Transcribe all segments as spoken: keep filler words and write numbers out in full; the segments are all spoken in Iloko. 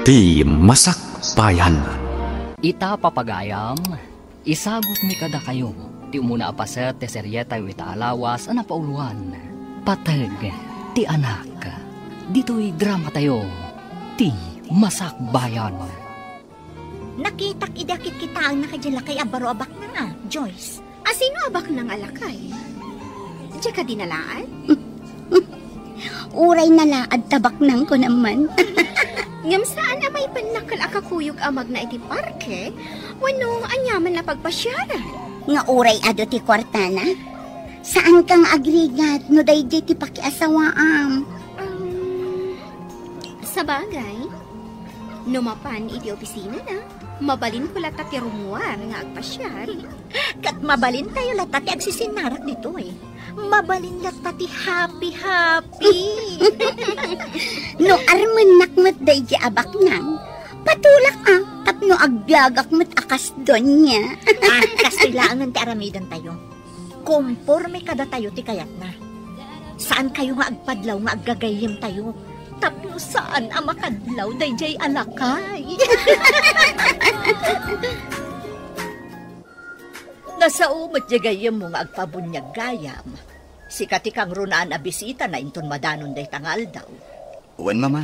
Ti Masakbayan. Ita, papagayam, isagutmi kadakayo ti umuna a paset ti serietayo ita a lawas a napauloan, Pateg ti Anak. Ditoy dramatayo, Ti Masakbayan. Nakitak idi akitkitaenna kadi lakay a baro a baknang a, Joyce. Asino a baknang a lakay? Diak a dinalaad? Uray nalaad ta baknang ko naman. Ngem saan a maipannakkel a kakuyog a magna iti parke wenno aniaman a pagpasiaran? Nga uray adu ti kuartana? Saan ka nga agrigat no daydiay ti pakiasawaam? Um, sabagay, no mapan iti opisinana, mabalinko latta ti rummuar nga agpasiar. Ket mabalintayo latta ti agsisinnarak ditoy. Mabalin latta ti happy-happy. No armennak met daydi a baknang, patulak a, tapno agbiagak met a kas donia. Ah, kastoy laengen ti aramidentayo. Komporme kadatayo ti kayatna. Saankayo nga agpadlaw nga aggagayyemtayo. Tapno saan a makadlaw daydiay a lakay. Nasao met diay gayyemmo nga agpabuniag gayam. Sika ti kangrunaan a bisitana inton madanon dayta nga aldaw. Wen, Mama.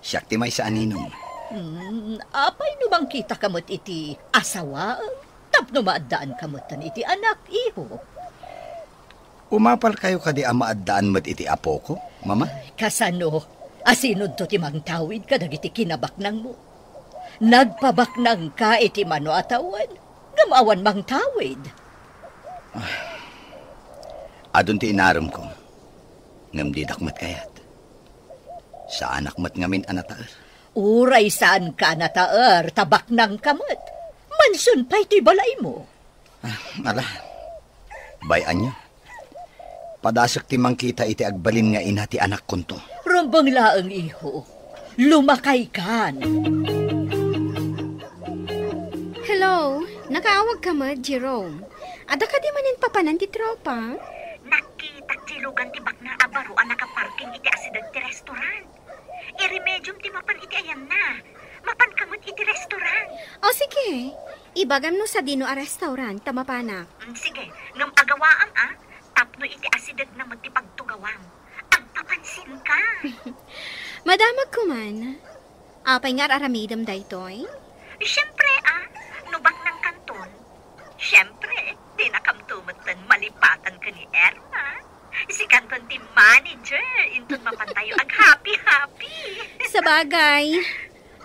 Siak ti maysa a ninong. Hmm, apay no mangkitaka met iti asawaem? Tapno maaddaanka metten iti anak, iho. Umapalkayo kadi a maaddaan met iti apoko, Mama? Kasano? Asinonto ti mangtawid kadagiti kinabaknangmo? Nagpabaknangka iti mano a tawen, ngem awan mangtawid. Ah, adun ti inaremko, ngem didak met kayat. Saanak met ngamin a nataer. Uray saanka a nataer, ta baknangka met. Mansion pay toy balaymo. Ah, ala. Bay-anyo. Padasek ti mangkita iti agbalin nga ina ti anakkonto. Rumbeng laeng, iho. Lumakaykan. Hello, nakaawagka met, Jerome? Adda kadi manen papanan ti tropa? Nakitak ti lugan ti baknang a baro a nakaparking iti asideg ti restaurant. Iremediom ti mapan iti ayanna. Mapanka met iti restaurant. O, sige. Ibagam no sadino a restaurant ta mapanak. Mm, sige. Ngem agawaam, a, tapno iti asidegna met ti pagtugawam. Agpapansinka. Madamagko man. Apay nga ar-aramidem daytoy? Siempre, a, no baknangkanton. Siempre, dinakamto metten malipatan ken ni Irma. Sikanton ti manager, inton mapantayo aghappy-happy. Sabagay,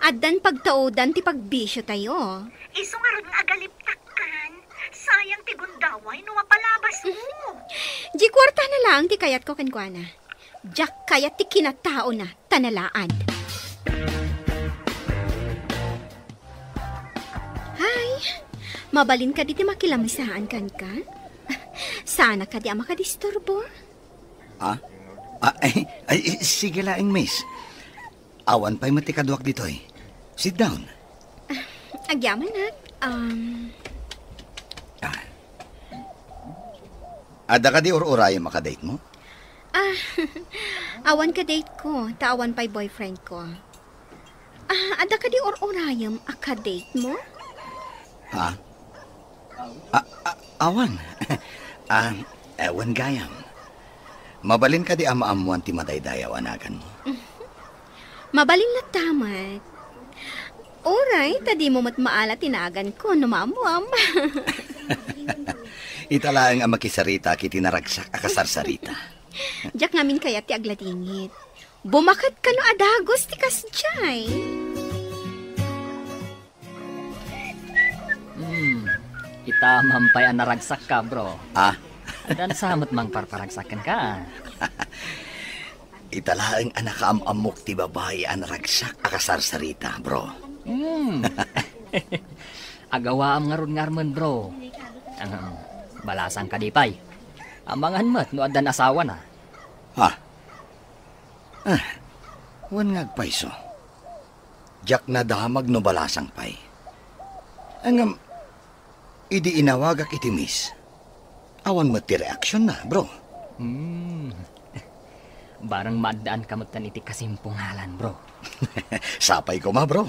addan pagtaudan ti pagbisiotayo. Isu ngarud nga agaliptakkan. Sayang ti gundaway no mapalabasmo. Di kuartana laeng ti kayatko kenkuana. Diak kayat ti kinataona, ta nalaad. Hay, mabalin kadi ti makilamsaan kenka? Saanak kadi a makadisturbo? Ah? Ah, ay, ay, sige laeng, miss. Awan pay met ti kaduak ditoy. Sit down. Ah, agyamanak, um, Ah. Adda kadi ur-urayem a kadatemo? Ah, awan kadateko, ta awan pay boyfriendko. Ah, adda kadi ur-urayem a kadatemo? Ha? A-, a-, awan. Ah, awan gayam. Mabalin kadi a maammuan ti madaydayaw a naganmo? Mabalin latta met. Uray, ta dimo met maala ti naganko no maammuam. Ita laeng a makisarita iti naragsak a kasarsarita. Diak ngamin kayat ti agladingit. Bumaket kano a dagus ti kasdiay. Hmm, ita man pay a naragsakka, bro. Ah? Addan sa met mangparparagsak kenka. Ita laeng a nakaam-ammok ti babai a naragsak a kasarsarita, bro. Hmm. Agawaam ngarud nga armen, bro. Ahem, balasang kadi pay. Amangan met no addan asawana. Ha? Ah, wen nga agpayso. Diak nadamag no balasang pay. Ngem, idi inawagak iti miss, awan met ti reaksionna, bro. Hmm. Barang maaddaanka metten iti kasimpungalan, bro. Sapay koma, bro.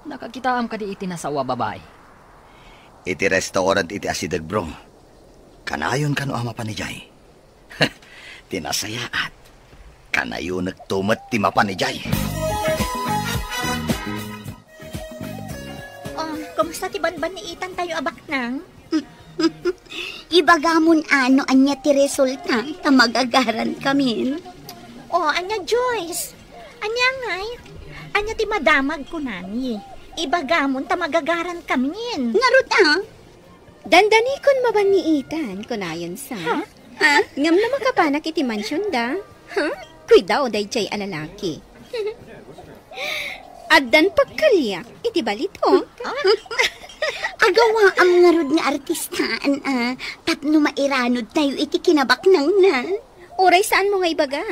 Nakakitaam kadi iti nasawa babai? Iti restaurant iti asideg, bro. Kanayon kano a mapan idiay? Ti nasayaat, kanayonekto met ti mapan idiay. Oh, kumusta ti banbanniitan tayo a baknang? Ibagamon a no ania ti resulta ta magagaran kamin. Oh, ania, Joyce? Ania ngay? Ania ti madamag kunami? Ibagamon ta magagaran kamin. Ngarud a? Dandanikon mabanniitan, kunayon sa. Ha? Ha? Ngem no makapanak iti mansionda, ha? Kuidao daydiay a lalaki. Addan pagkaliak iti balitok. Agawaam ngarud nga artistaan a tapno mairanod tayo iti kinabaknangna. Uray saanmo nga ibaga.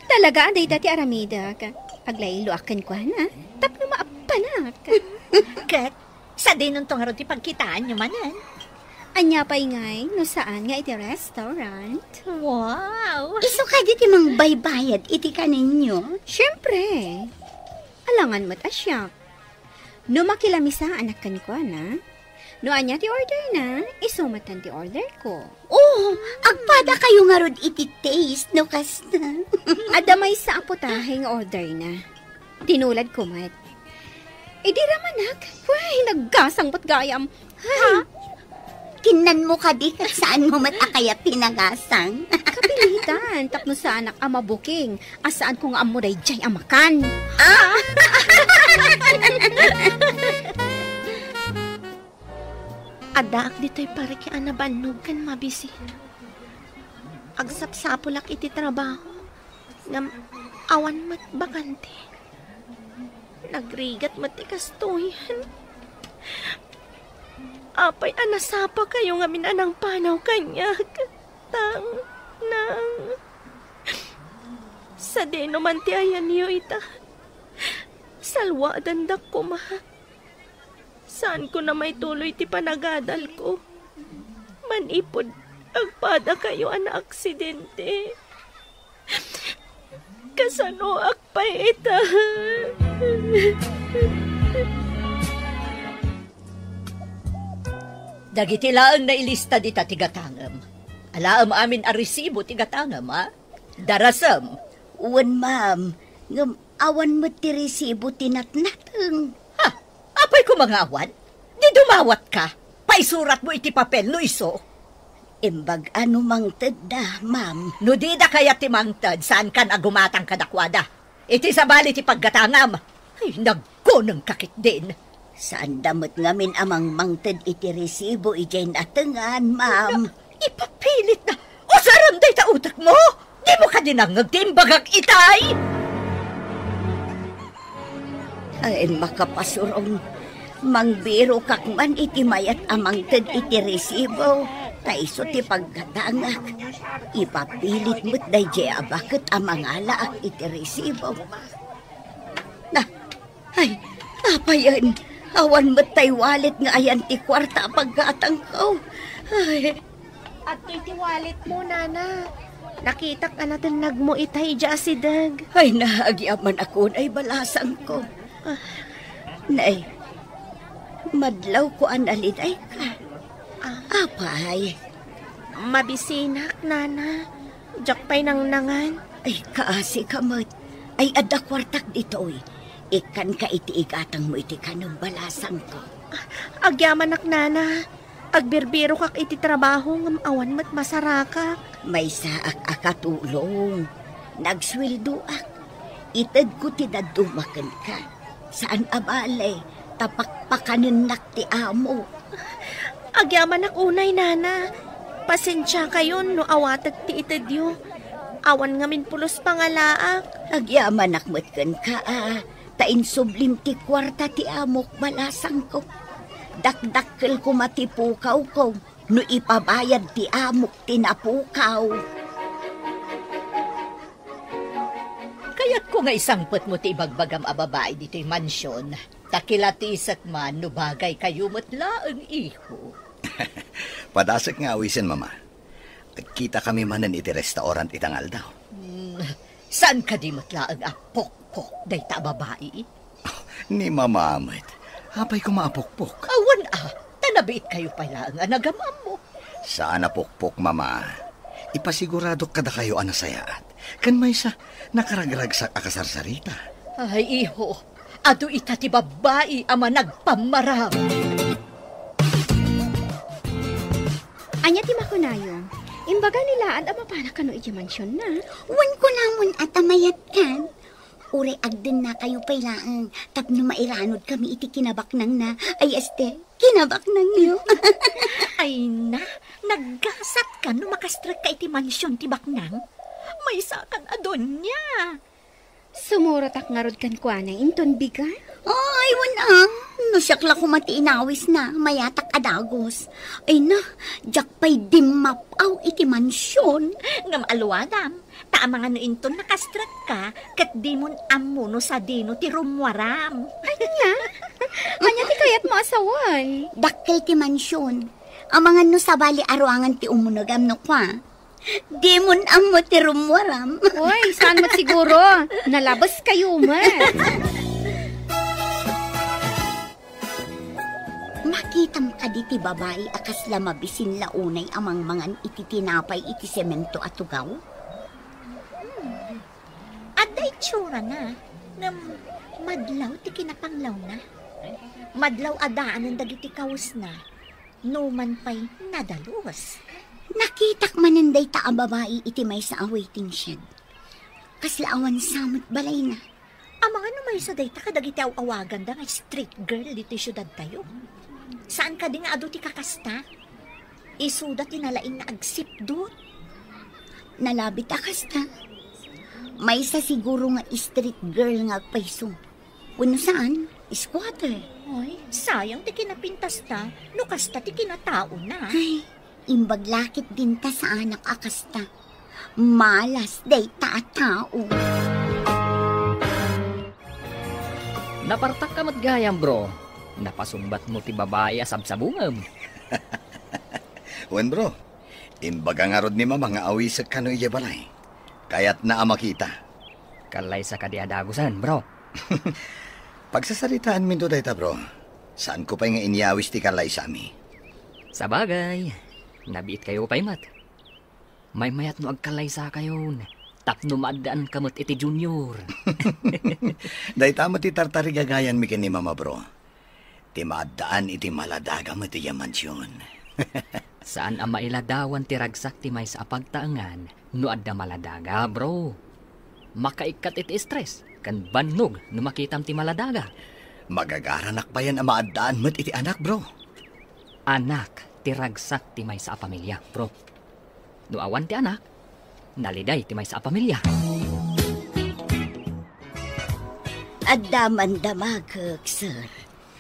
Talaga a dayta ti aramidek. Aglayloak kenkuana tapno maappanak. Ket sadinonto ngarud ti pagkitaanyo manen? Ania pay ngay no saan nga iti restaurant? Wow! Isu kadi ti mangbaybayad iti kaninyo? Siempre. Alangan met a siak. No makilaamisaanak kenkuana, no ania ti orderna, isu metten ti orderko. Oh, agpadakayo ngarud iti taste no kasta. Adda maysa a putahe nga orderna. Tinuladko met. Idi ramanak, way, naggasang met gayam. Ay. Ha? Kinnanmo kadi ket saanmo met a kayat ti nagasang? Kapilitan, tapno saanak a mabuking, a saanko nga ammo daydiay a makan. Ah! Addaak ditoy parke a nabannog ken mabisin. Agsapsapulak iti trabaho, ngem awan met bakante. Nagrigat met ti kastoyen. Apay a nasapakayo ngamin a nangpanaw kaniak? Tang, nang. Sadino man ti ayanyo ita? Salwadandak koma. Saanko na maituloy ti panagadalko. Manipud agpadakayo a naaksidente. Kasanoak pay ita? Dagiti laeng nailista dita ti gatangem. Alaem amin a resibo ti gatangem, a? Darasem. Wen, ma'am. Ngem awan met ti resibo ti natnateng. Ha? Apay koma nga awan? Di dumawatka? Paisuratmo iti papel no isu. Imbag a no mangtedda, ma'am. No dida kayat ti mangted, saankan a gumatang kadakuada. Iti sabali ti paggatangam. Ay, nagkunengka ketdin. Saanda met ngamin a mangmangted iti resibo idiay natengan, ma'am. Ipapilitna. Usarem dayta utekmo. Dimo kadi nangngeg ti imbagak itay? Ay, makapasurong. Mangbirokak man iti mayat a mangted iti resibo, ta isu ti paggatangak. Ipapilit met daydiay a baket a mangalaak iti resibo. Na, ay, apayen, awan met tay wallet nga ayan ti kuarta a paggatangko. Ay. Adtoy ti walletmo, nana. Nakitak a natennagmo ita idiay asideg. Ay, naagyamanak unay balasangko. Ah. Nay, madlawko a nalidayka. Ah. Apay? Mabisinak, nana. Diak pay nangnangan. Ay, kaasi ka met. Ay, adda kuartak ditoy. Ikkanka iti igatangmo iti kanem balasangko. Agyamanak, nana. Agbirbirokak iti trabaho ngem awan met masarakak. Maysaak a katulong. Nagsueldoak. Itedko ti dadduma kenka. Saan a bale, ta pakpakanennak ti amo. Agyamanak unay, nana. Pasensiakayon no awatek ti itedyo. Awan ngamin pulos pangalaak. Agyamanak met kenka, a, ta insublim ti kuarta ti amok balasangko. Dakdakkel koma ti pukawko no ipabayad ti amok ti napukaw. Kayatko nga isangpetmo ti ibagbagam a babai ditoy mansion, ta kilatiset man no bagaykayo met laeng, iho. Padasek nga awisen, Mama. Agkitakami manen iti restaurant ita nga aldaw. Hmm. Saan kadi met laeng a pokpok dayta a babai? Ni Mama met. Apay koma a pokpok? Awan a, ta nabiitkayo pay laeng a nagam-ammo. Saan a pokpok, Mama. Ipasiguradok kadakayo a nasayaat. Ken maysa, nakaragragsak a kasarsarita. Ay, iho, adu ita ti babai a managpammaram. Ania ti makunayo? Imbaga ni Laad a mapana kano idiay mansionna? Wen, kunamon a ta mayatkan. Uray agdennakayo pay laeng tapno mairanudkami iti kinabaknangna. Ay, este, kinabaknangyo. Ay na, naggasatkan no makastrekka iti mansion ti baknang. Maysakan a donia. Sumurotak ngarud kenkuana inton bigat. Ay, wen a, no siak la koma ti inawisna, mayatak a dagus. Ay na, diak pay dimmap-aw iti mansion. Ngem alwadam, ta amangan no inton nakastrekka, ket dimon ammo no sadino ti rummuaram. Ania? Ania ti kayatmo a sawen? Dakkel ti mansion. Amangan no sabali a ruangan ti umunegam no kua. Dimon ammo ti rummuaram. Oy, saan met siguro? Nalabeskayo met. Makitam kadi ti babai a kasla mabisin la unay a mangmangan iti tinapay iti semento a tugaw? Hmm. Adda itsurana, ngem madlaw ti kinapanglawna. Madlaw a daanen dagiti kawesna, numan pay nadalus. Nakitak manen dayta a babai iti maysa a waiting shed. Kasla awan sa met balayna. Amangan no maysa dayta kadagiti aw-awaganda nga street girl ditoy siudadtayo. Saan kadi nga adu ti kakasta? Isuda ti nalaing nga agsipdut. Nalabit a kasta. Maysa siguro nga street girl nga agpayso. Wenno saan, squatter. Ay, sayang ti kinapintasta, no kasta ti kinataona. Ay, imbag la ketdin ta saanak a kasta. Malas dayta a tao. Napartakka met gayam, bro. Napasungbatmo ti babai a sabsabungem. Wen, bro. Imbaga ngarud ni Mama nga awisek kano idiay balay. Kayatna a makita. Kallaysa kadi a dagusen, bro? Pagsasaritaanminto dayta, bro. Saanko pay nga inyawis ti kallaysami. Sabagay, nabiitkayo pay met. Maymayat no agkallaysakayon tapno maaddaanka met iti Junior. Dayta met ti tartarigagayanmi ken ni Mama, bro. Ti maaddaan iti maladaga met idiay mansion. Saan a mailadawan ti ragsak ti maysa a pagtaengan no adda maladaga, bro. Makaikkat iti stress ken bannog no makitam ti maladaga. Magagaranak payen a maaddaan met iti anak, bro. Anak ti ragsak ti maysa a pamilia, bro. No awan ti anak, naliday ti maysa a pamilia. Adda man damagek, sir.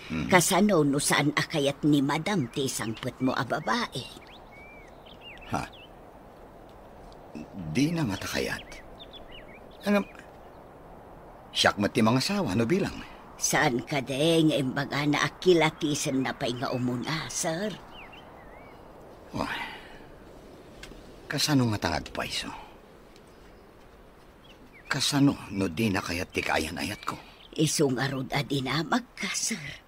Hmm. Kasano no saan a kayat ni Madam ti isangpetmo a babae? Ha? Dina ngata kayat? Ngem, siak met ti mangasawa no bilang. Saan kadi nga imbagana a kilatisenna pay nga umuna, sir? Oh, kasano ngata nga agpayso? Kasano no dina kayat ti kaayan-ayatko? Isu ngarud a dinamagka, sir.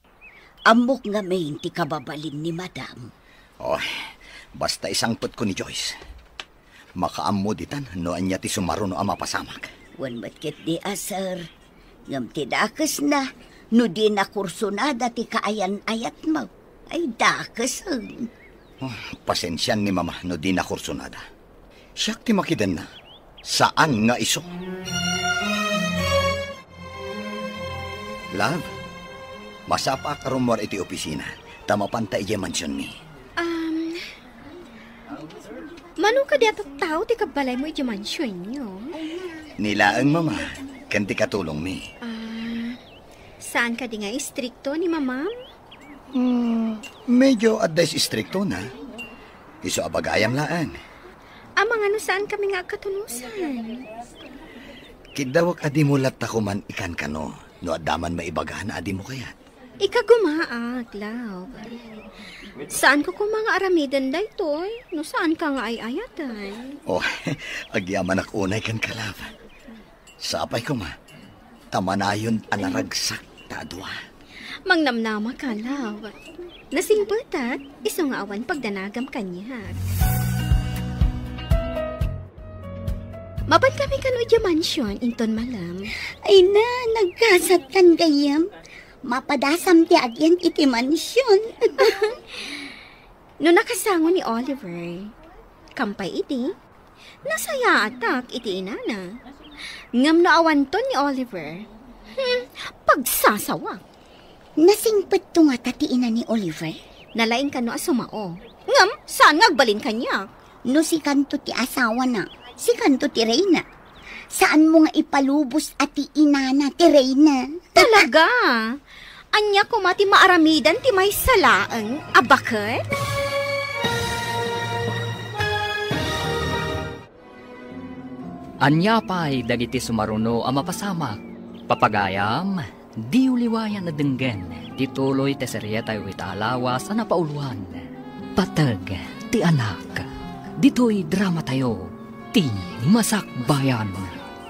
Ammok ngamin ti kababalin ni Madam. Oh, basta isangpetko ni Joyce. Makaammo ditan no ania ti sumaruno a mapasamak. Wen met ketdi a, sir. Ngem ti dakesna, no dina kursunada ti kaayan-ayatmo, ay dakesen. Oh, pasensian ni Mama no dina kursunada. Siak ti makidenna. Saan nga isu. Love, masapaak a rummuar iti opisina, ta mapanta idiay mansionmi. Um, mano kadi a tattao ti kabbalaymo idiay mansionyo? Ni laeng, Mama, ken ti katulongmi. Ah, saan kadi nga istrikto ni Mamam? Hmm, medyo adda istriktona. Isu a bagayam laeng. Amangan no saankami nga agkatunosan. Kiddawek a dimo latta koman ikankano no adda man maibagana a dimo kayat. Ikagumaak, love. Saanko koma nga aramiden daytoy no saanka nga ay-ayaten. Oh, agyamanak unay kenka, love. Sapay koma, ta manayon a naragsak ta a dua. Mangnamnamaka, love. Nasingpetak, isu nga awan pagdanagam kaniak. Mapan kami kano idiay mansion, inton malem. Ay na, nagkasatkan gayyem. Mapadasam ti agyan iti mansion. No nakasango ni Oliver, kampay idi, nasayaatak iti inana. Ngem no awanton ni Oliver, hmm, pagsasawak. Nasingpetto ngata ti ina ni Oliver? Nalaing kano a sumao. Ngem, saan nga agbalin kaniak? No sikanto ti asawana, sikanto ti reyna. Saanmo nga ipalubos a ti inana ti reyna. Talaga? Ania koma ti maaramidan ti maysa laeng a baket? Ania pay dagiti sumaruno a mapasamak? Papagayam, diyo liwayan a denggen ti tuloy ti serietayo ita a lawas a napauluan, Pateg ti Anak. Ditoy dramatayo, Ti Masakbayan.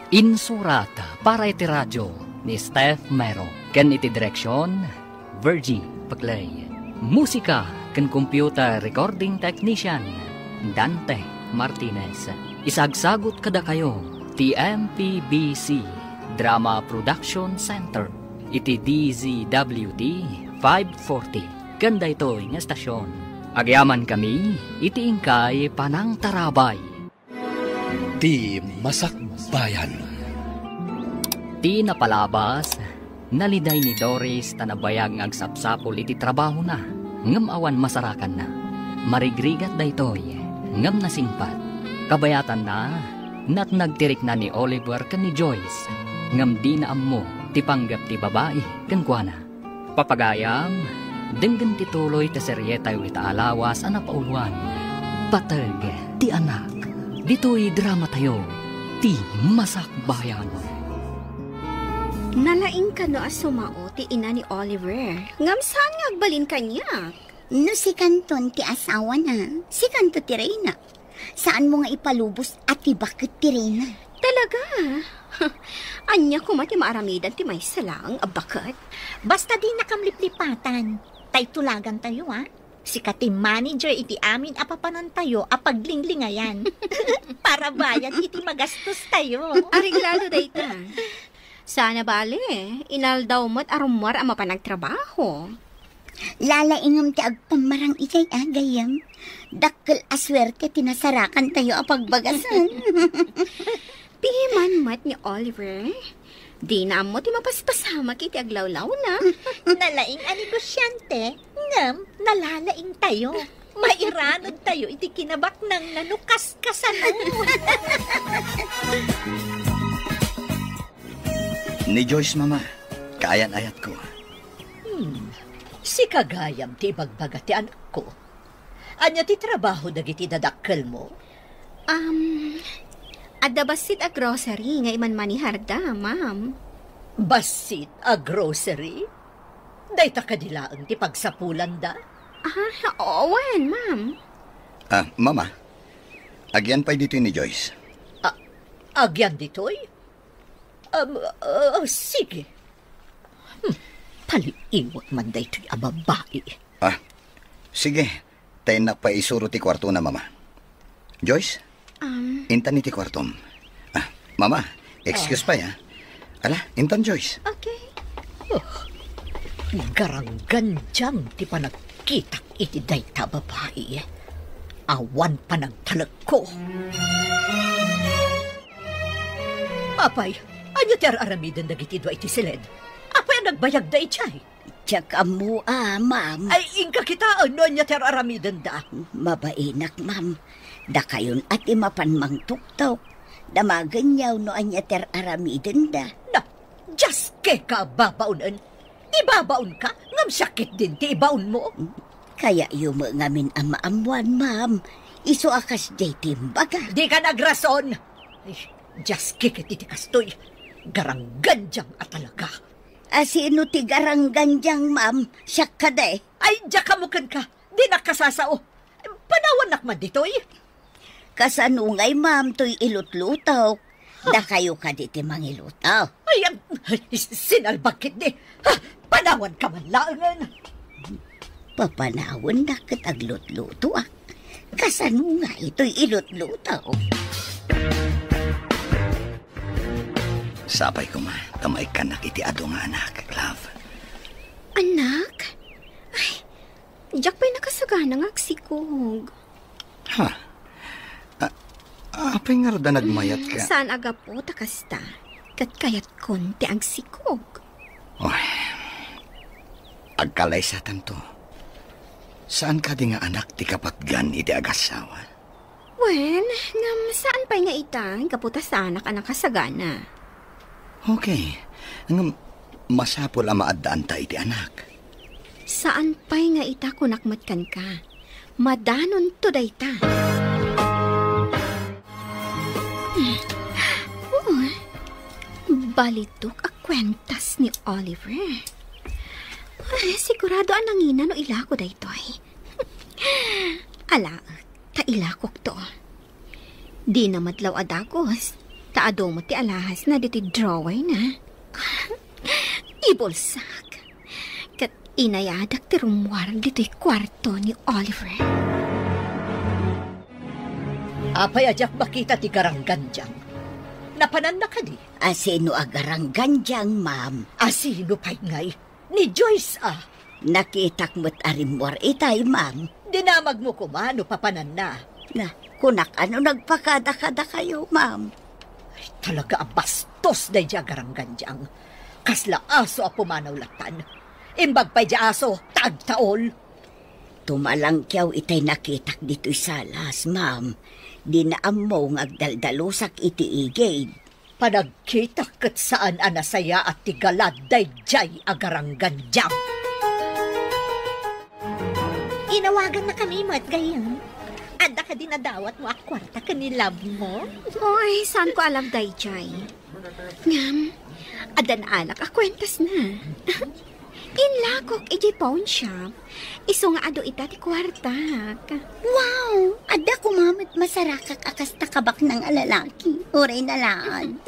Insurat para iti radio ni Steph Mero ken iti direksion, Virgie Peclay. Musika ken computer recording technician, Dante Martinez. Isagsagut kadakayo ti M P B C Drama Production Center iti D Z W T five forty ken daytoy nga estasion. Agyamankami iti inkay panangtarabay. Ti Masakbayan. Ti napalabas, naliday ni Doris ta nabayag nga agsapsapul iti trabahona, ngem awan masarakanna. Marigrigat daytoy, ngem nasingpet. Kabayatanna, natnag ti rikna ni Oliver ken ni Joyce, ngem dina ammo ti panggep ti babai kenkuana. Papagayam, denggen ti tuloy ti serietayo ita a lawas a napauluan, Pateg ti Anak. Ditoy dramatayo, Ti Masakbayan. Nalaing kano a sumao ti ina ni Oliver. Ngem saan nga agbalin kaniak? No sikanton ti asawana, sikanto ti reyna. Saanmo nga ipalubos a ti baket ti reyna. Talaga? Ania koma ti maaramidan ti maysa laeng a baket? Basta dinakam liplipatan. Tay tulagantayo, a. Sika ti manager iti amin a papanantayo a paglinglingayan. Para bayad iti magastostayo. Areglado dayta. Sana bale, inaldaw met a rummuar a mapan agtrabaho. Lalaingem ti agpammarang idiay a gayyem. Dakkel a suerte ti nasarakantayo a pagbagasen. Piman met ni Oliver. Dina ammo ti mapaspasamak iti aglawlawna. Nalaing a negosyante, ngem nalalaingtayo. Mairanudtayo iti kinabaknang nanukaskasanon. Ni Joyce, Mama, kaayan-ayatko. Hmm, sika gayam ti ibagbaga ti anakko. Ania ti trabaho dagiti dadakkelmo? Um, adda bassit a grocery nga imanmaniharda, ma'am. Bassit a grocery? Dayta kadi laeng ti pagsapulanda? Ah, wen, ma'am. Ah, Mama, agyan pay ditoy ni Joyce. Ah, agyan ditoy? Um, ah, sige. Hmm, paliiwak man daytoy a babai. Ah, sige. Ta innak pay isuro ti kuartona, Mama. Joyce? Um, intan iti kuartom. Ah, Mama, excuse Ah. pay, ah. Ala, intan, Joyce. Okay. Oh, garanggandiang ti panagkitak iti dayta a babai. Awan panagtalekko. Apay, ania ti ar-aramiden dagiti dua iti siled? Apay a nagbayagda idiay? Diak ammo a, ma'am. Ay, inka kitaen no ania ti ar-aramidenda. Mabainak, ma'am. Dakayon a ti mapan mangtuktok. Damagenyo no ania ti ar-aramidenda. Na, diaskeka a babaonen. Ibabaonka, ngem siak ketdin ti ibaonmo. Kayatyo met ngamin a maammoan, ma'am. Isu a kasdiay ti imbaga. Dika nagrason. Ay, diaske ket iti kastoy. Garanggandiang a talaga. A sino ti garanggandiang, ma'am? Siak kadi. Ay, diak ammo kenka. Dinak kasasao. Panawannak man ditoy. Kasano ngay, ma'am, toy ilutlutok? Dakayo kadi ti mangiluto? Ay, am, ay, sinalbag ketdi. Ha, panawanka man laengen. Papanawannak ket aglutlutoak. Kasano nga itoy ilutluto? Sapay koma ta maikkannak iti adu nga anak, love. Anak? Ay, diak pay nakasagana nga agsikog. Ha? A-, apay ngarud a nagmayat ka? Saan a gapu ta kasta, ket kayatkon ti agsikog. Oy, agkalaysatanto. Saan kadi nga anak ti kapatgan iti agassawa? Wen, ngem saan pay nga ita, gapu ta saanak a nakasagana. Okay. Ngem masapul a maaddaanta iti anak. Saan pay nga ita, kunak met kenka. Madanonto dayta. Oh, balidok a kuentas ni Oliver. Ay, sigurado a nangina no ilako daytoy. Alaek, ta ilakokto. Dina met law a dagus, ta adu met ti alahasna ditoy drawerna. Ibulsak. Ket inayadak ti rummuar ditoy kuarto ni Oliver. Apay a diak makita ti garanggandiang? Napananna kadi? Asino a garanggandiang, ma'am? Asino pay ngay? Ni Joyce a. Nakitak met a rimmuar itay, ma'am. Dinamagmo koma no papananna. Na, kunak a no nagpakadakadakayo, ma'am. Ay, talaga a bastos daydiay a garanggandiang. Kasla aso a pumanaw lattan. Imbag pay diay aso, ta agtaol. Tumalangkiaw itay nakitak ditoy salas, ma'am. Dina ammo nga agdaldalusak iti igid. Panagkitak ket saan a nasayaat ti galad daydiay a garanggandiang. Inawagannakami met, gayyem. Adda kadi nadawatmo a kuarta ken ni love mo? Oy, saanko a love daydiay. Ngem, adda naalak a kuentasna. Inlakok idiay pawn shop, isu nga adu ita ti kuartak. Wow! Adda koma met masarakak a kasta kabaknang a lalaki. Uray na laeng.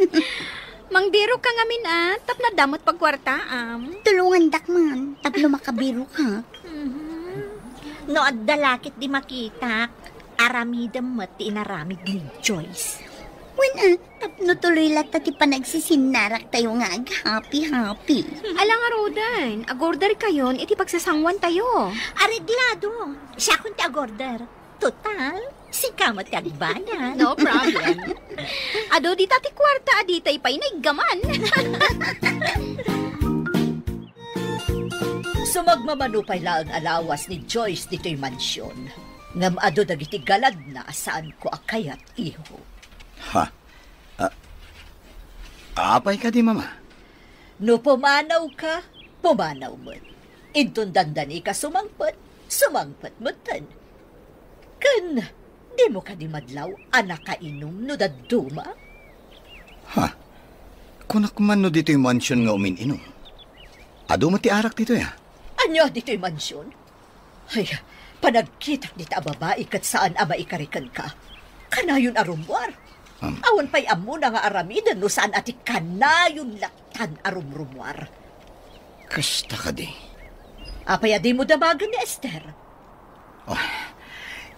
Mangbirokka ngamin a, tapno adda met pagkuartaam. Tulongandak man, tapno makabirokak. Mhm. No adda la ketdi makitak, aramidem met ti inaramid ni Joyce. Wen a, tapno tuloy latta ti panagsisinnaraktayo nga aghappy-happy. Ala ngaruden, agorderkayon iti pagsasanguantayo. Areglado. Siakon ti agorder. Total, sika met ti agbanag. No problem. Adu dita ti kuarta a ditay pay naiggaman. Sumagmamano pay laeng a lawas ni Joyce ditoy mansion. Ngem adu dagiti galadna a saanko a kayat, iho. Ha? A-, apay kadi, Mama? No pumanawka, pumanaw met. Inton dandanika sumangpet, sumangpet metten. Ken, dimo kadi madlaw a nakainum no dadduma? Ha? Kunak man no ditoy mansion nga umin-inum. Adu met ti arak ditoy, a? Ania ditoy mansion? Ay, panagkitak dita a babai ket saan a maikari kenka. Kanayon a rummuar. Am. Awan pay ammona nga aramiden no saan a ti kanayon lattan a rumrummuar. Kasta kadi. Apay a dimo damagen ni Esther? Oh,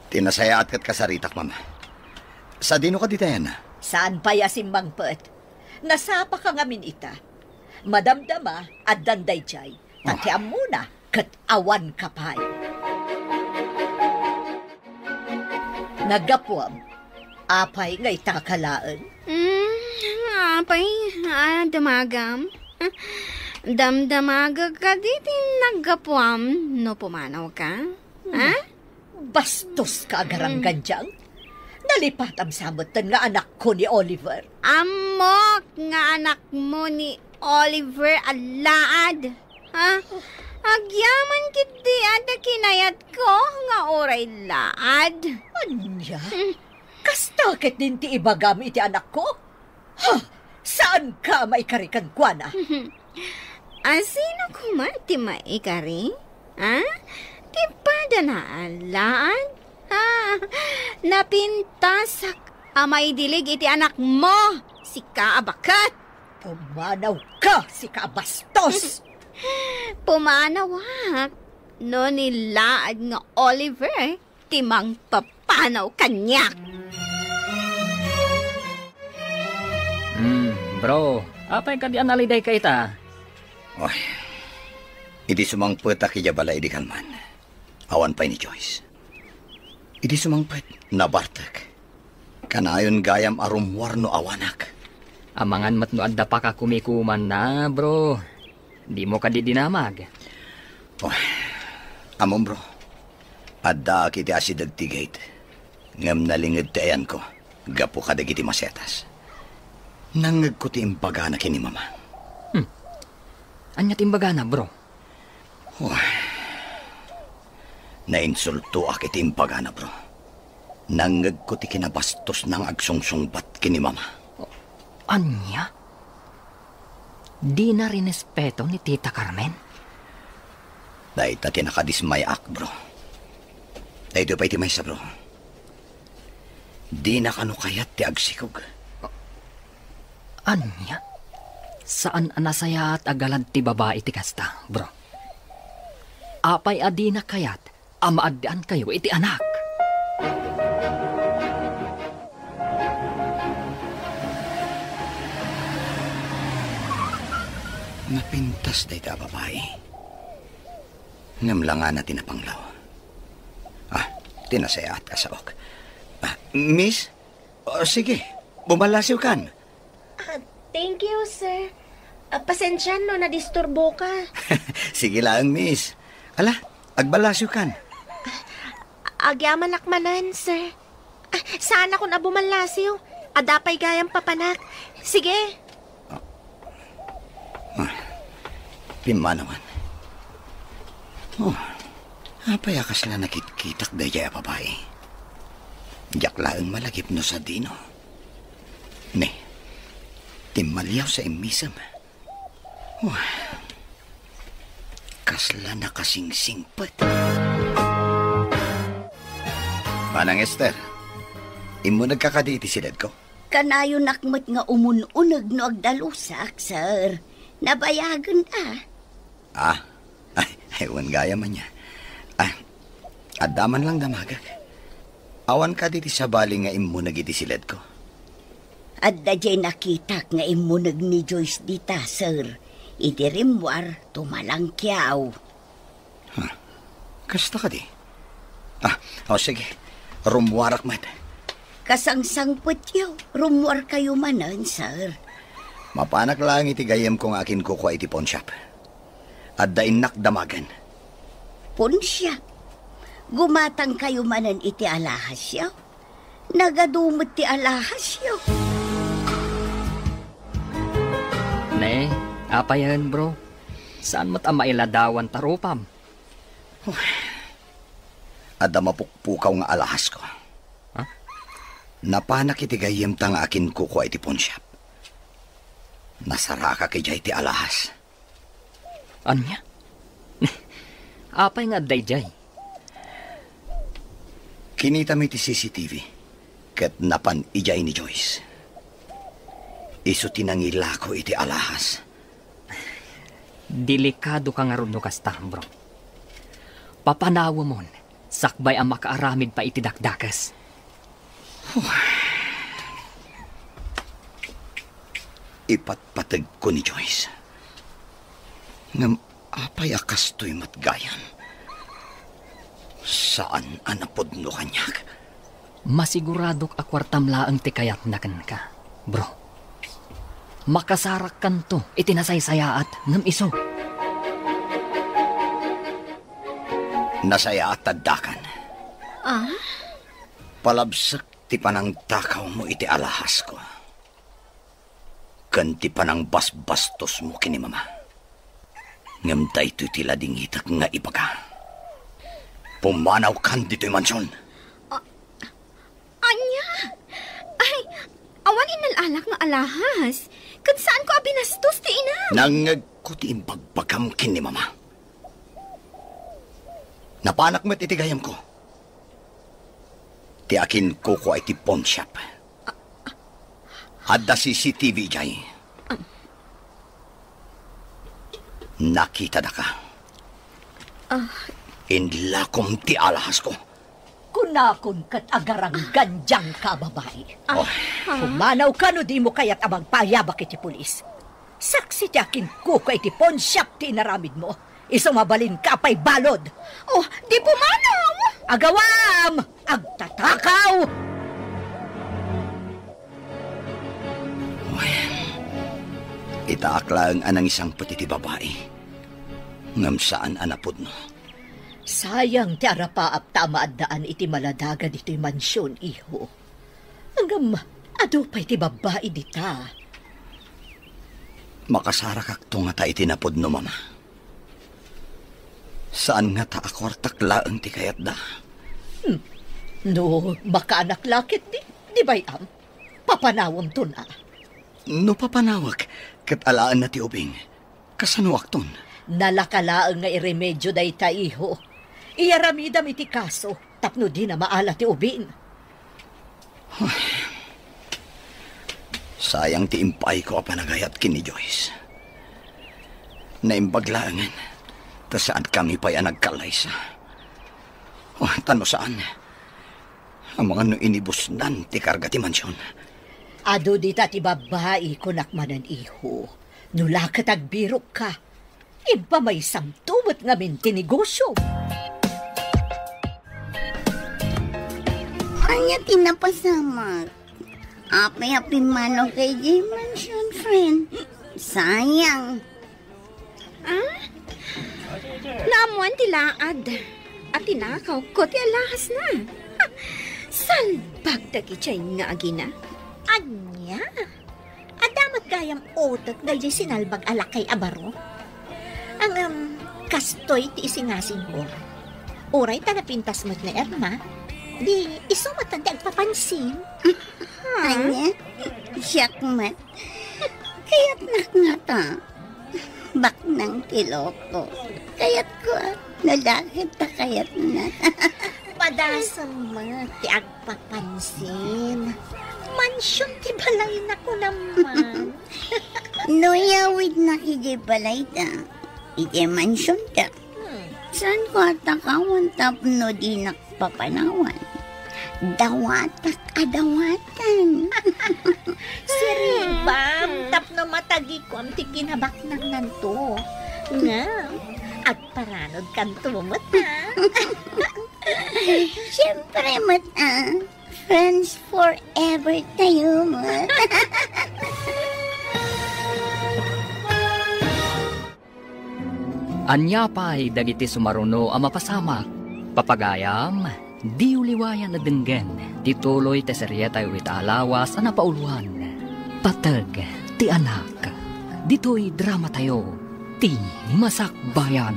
ti nasayaat ket kasaritak, Mama. Sadino kadi tayan? Saan pay a simmangpet? Nasapaka ngamin ita. Madamdama, addan daydiay. Ta ti ammona, ket awanka pay. Naggapuam, apay nga itaka laeng? Mm, apay, a, damagam? Damdamagek kadi ti naggapuam no pumanawka? Ha? Bastoska a garanggandiang. Nalipatam sa metten nga anakko ni Oliver. Ammok nga anakmo ni Oliver a laad. Ha? Agyaman ketdi adda kinayatko nga uray laad. Ania? Hmm. Kasta ketdin ti ibagam iti anakko? Ha? Saanka a maikari kenkuana? Asino koma ti maikari? Ha? Ti padana a laad? Ha? Napintasak a maidilig iti anakmo. Sika a baket! Pumanawka, sika a bastos! Pumanawak no ni laad nga Oliver ti mangpapanaw kaniak. Hmm, bro, apay kadi a nalidayka ita? Oy, idi sumangpetak idiay balay idi kalman, awan pay ni Joyce. Idi sumangpet, nabartek. Kanayon gayam a rummuar no awanak. Amangan met no adda pakakumikumanna, bro. Dimo kadi dinamag? Oh, ammom, bro. Addaak iti asideg ti gate. Ngem nalinged ti ayanko gapu kadagiti masetas. Nangngegko ti imbagana ken ni Mama. Hmm. Ania ti imbagana, bro? Wah. Nainsultoak iti imbagana, bro. Nangngegko ti kinabastosna nga agsungsungbat ken ni Mama. Ania? Dina rinespeto ni Tita Carmen? Dayta ti nakadismayaak, bro. Daytoy pay ti maysa, bro. Dina kano kayat ti agsikog. Ania? Saan a nasayaat a galad ti babai ti kasta, bro. Apay a dina kayat a maaddiankayo iti anak? Napintas dayta a babai. Ngem langana ti napanglaw. Ah, ti nasayaat a saok. Ah, miss? Oh, sige, bumallasiwkan. Ah, thank you, sir. Ah, pasensian no nadisturboka. Sige laeng, miss. Ala, agballasiwkan. Agyamanak manen, sir. Ah, saanakon a bumallasiw. Adda pay gayam papanak. Sige. Ah, pimmanawan. Oh, apay a kasla nakitkitak daydiay a babai? Diak laeng malagip no sadino. Ne, timmaliaw sa immisem. Oh, kasla nakasingsingpet. Manang Esther, immunegka kadi iti siledko? Kanayonak met nga umun-uneg no agdalusak, sir. Nabayagen a. Ah, ay, ay, wen gayam ania. Ah, adda man lang damagek. Awan kadi ti sabali nga immuneg iti siledko? Adda diay nakitak nga immuneg ni Joyce dita, sir. Idi rimmuar, tumalangkiaw. Huh. Kasta kadi? Ah, o sige. Rummuarak met. Kasangsangpetyo, rummuarkayo manen, sir. Mapanak laeng iti gayyemko nga akinkukua iti pawnshop. Adda innak damagen. Pawnshop? Gumatangkayo manen iti alahasyo? Nagadu met ti alahasyo. Ne, apayen, bro? Saan met a mailadawan ta rupam? Adda mapukpukaw nga alahasko. Ha? Napanak iti gayyemta nga akinkukua iti pawnshop. Nasarakak idiay ti alahas. Ania? Apay nga adda idiay? Kinitami ti C C T V ket napan idiay ni Joyce. Isu ti nangilako iti alahas. Delikadoka ngarud no kasta, bro. Papanawemon, sakbay a makaaramid pay iti dakdakes. Ipatpategko ni Joyce. Ngem apay a kastoy met gayam? Saan a napudno kaniak. Masiguradok a kuartam laeng ti kayatna kenka, bro. Makasarakkanto iti nasaysayaat ngem isu. Nasayaat ta addakan. Ah? Palabsek ti panangtakawmo iti alahasko ken ti panangbasbastosmo ken ni Mama. Ngem daytoy ti ladingitek nga ibaga. Pumanawkan ditoy mansion. A-, ania? Ay, awan innal-alak nga alahas. Ket saanko a binastos ti inam. Nangngegko ti imbagbagam ken ni Mama. Napanak met iti gayyemko ti akinkukua iti pawnshop. Adda C C T V diay. Nakitadaka. Ah. Inlakom ti alhasko. Kunakon ket agaranggan diay ka, babai. Ah. Oh. Pumanawka no dimo kayat a magpaayabak iti pulis. Saksi ti akinkuko iti pawnshop ti inaramidmo. Isu mabalinka pay balud. Oh, di pumanaw! Agawam! Agtatakaw! Uy, itaak laeng a nangisangpet iti babai. Ngem saan a napudno. Sayang ti arapaap ta maaddaan iti maladaga ditoy mansion, iho. Ngem adu pay ti babbai dita. Makasarakakto ngata iti napudno, Mama. Saan ngata a kuartak laeng ti kayatda. Hmm. No makaanak la ketdi, di bay-am? Papanawemton a. No papanawek, ket alaenna ti ubing. Kasanoakton? Nalaka laeng nga iremedio dayta, iho. Iyaramidam iti kaso tapno dina maala ti ubing. Sayang ti impaayko a panagayat ken ni Joyce. Naimbag laengen ta saankami pay a nagkallaysa. Oh, ta no saan, amangan no inibusnan ti karga ti mansion. Adu dita ti babbai, kunak manen, iho. No la ket agbirokka, impamaysamto met ngamin ti negosio. Ania ti napasamak? Apay a pimmanaw ka idiay mansion, friend? Sayang. Ah? Naammoan ti laad a tinakawko ti alahasna. Salbag dagiti nga agina. Ania? Adda met gayam utek daydiay sinalbag a lakay a baro? Ngem, kastoy ti isingasingko. Uray ta napintas met ni Irma, di isu met ti agpapansin. Ania? Siak met. Kayatnak ngata. Baknang ti loko. Kayatko, a. No la ket ta kayatna. Padasem met ti agpapansin. Mansion ti balayna, kunam man. No iyawidnak idiay balayda, idiay mansionda, hmm, saanko a takawan tapno dinak papanawan. Dawatak a dawatan. Siribam, tapno matagikuam ti kinabaknangnanto. Ngem, agparanodkanto met, a. Siempre met, a. Friends forever tayo met. Ania pay dagiti sumaruno a mapasamak? Papagayam, diyo liwayan a denggen ti tuloy ti serietayo ita a lawas a napauluan, Pateg ti Anak. Ditoy dramatayo, Ti Masakbayan.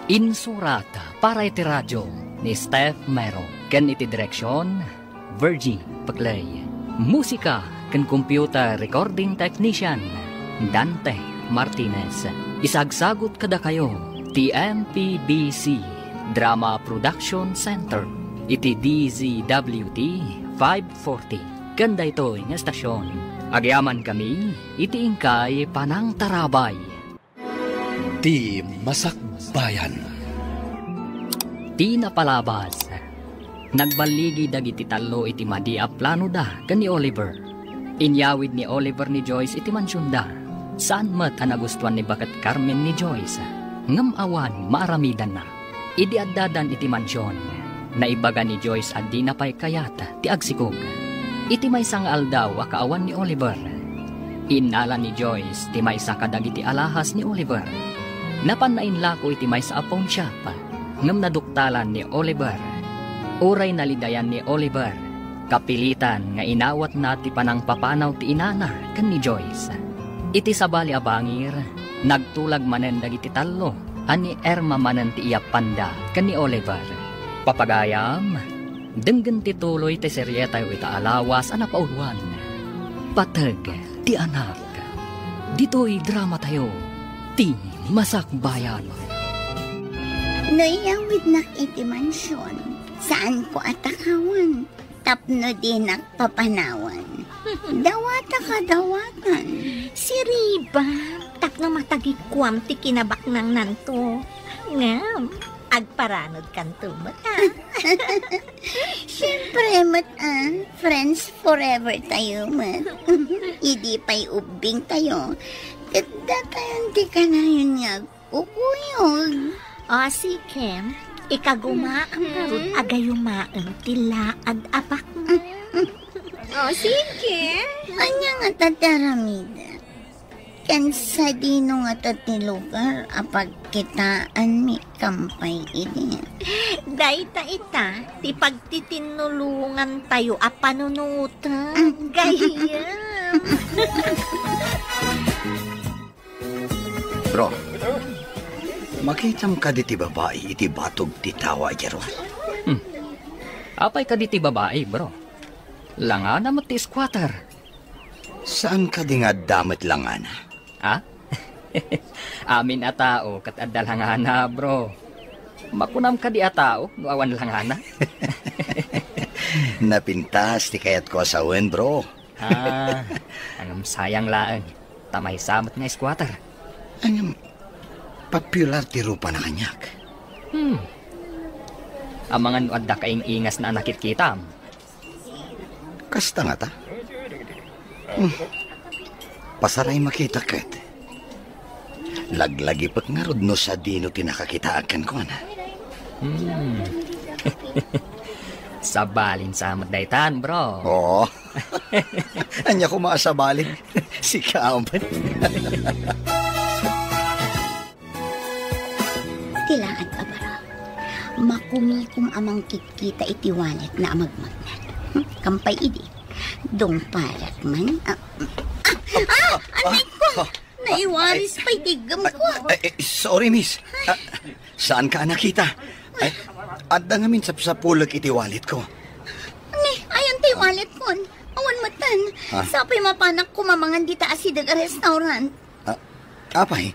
Insurat para iti radio ni Steph Mero ken iti direksion, Virgie Peclay. Musika ken computer recording technician, Dante Martinez. Isagsagut kadakayo ti M P B C Drama Production Center iti D Z W T five forty. Ken daytoy nga estasion, agyamankami iti inkay panangtarabay. Ti Masakbayan. Ti napalabas. Nagballigi dagiti tallo iti madi a planoda ken ni Oliver. Inyawid ni Oliver ni Joyce iti mansionda. Saan met a nagustuan ni baket Carmen ni Joyce, ngem awan maaramidanna. Idi addadan iti mansion, naibaga ni Joyce a dina pay kayat ti agsikog. Iti maysa nga aldaw a kaawan ni Oliver, innala ni Joyce ti maysa kadagiti alahas ni Oliver. Napan nainlako iti maysa a pawnshop, ngem naduktalan ni Oliver. Uray nalidayan ni Oliver, kapilitan nga inawatna ti panangpapanaw ti inana ken ni Joyce. Iti sabali a bangir, nagtulag manen dagiti tallo a ni Irma manen ti iyappanda ken ni Oliver. Papagayam, denggen ti tuloy ti serietayo ita a lawas a napauluan, Pateg ti Anak. Ditoy dramatayo, Ti Masakbayan. No iyawidnak iti mansion, saanko a takawan tapno dinak papanawan. Dawataka, dawatan. Siribam, tapno matagikuam ti kinabaknangnanto. Ngem, agparanudkanto met, a. Siempre met, a, friends forever tayo met. Idi pay ubbing tayo, ket datayon ti kanayon nga agkukuyog. O, sige. Ikagumaam ngarud a gayumaem ti laad a baknang. O, sige. Ania ngata ti aramidek? Ken sadino ngata ti lugar a pagkitaanmi kampay idi? Dayta ita ti pagtitinnulongantayo a panunoten, gayyem. Bro, makitam kadi ti babai iti batog ti tawa idiay ruar? Hmm. Apay kadi ti babai, bro? Langana met ti squatter. Saan kadi nga adda met langana? Ha? Amin a tao ket adda langana, bro. Makunam kadi a tao no awan langana? Napintas ti kayatko a sawen, bro. Ah, ngem sayang laeng. Ta maysa met nga squatter. Ngem, popular ti rupana kaniak. Hmm. Amangan no adda kaing-ingasna a nakitkitam. Kasta ngata? Hmm. Pasaray makita ket. Laglagipek ngarud no sadino ti nakakitaak kenkuana. Hmm. Sabalin sa met daytan, bro. Oo. Ania koma a sabalin? Sika met. Ti laad a baro. Makumikom a mangkitkita iti walletna a magmagnet. Hmm, kampay idi. Dungparak man. Ah, ah, ah, ah, anak ko! Ah, ah, naiwaris pay ti iggemko. Ay, ay, sorry, miss. Ah, saanka a nakita? Ay, adda ngamin sapsapulek iti walletko. Ni, ayan ti walletkon. Awan metten. Ah. Sapay mapanak koma mangan dita asideg a restaurant. Ah, apay,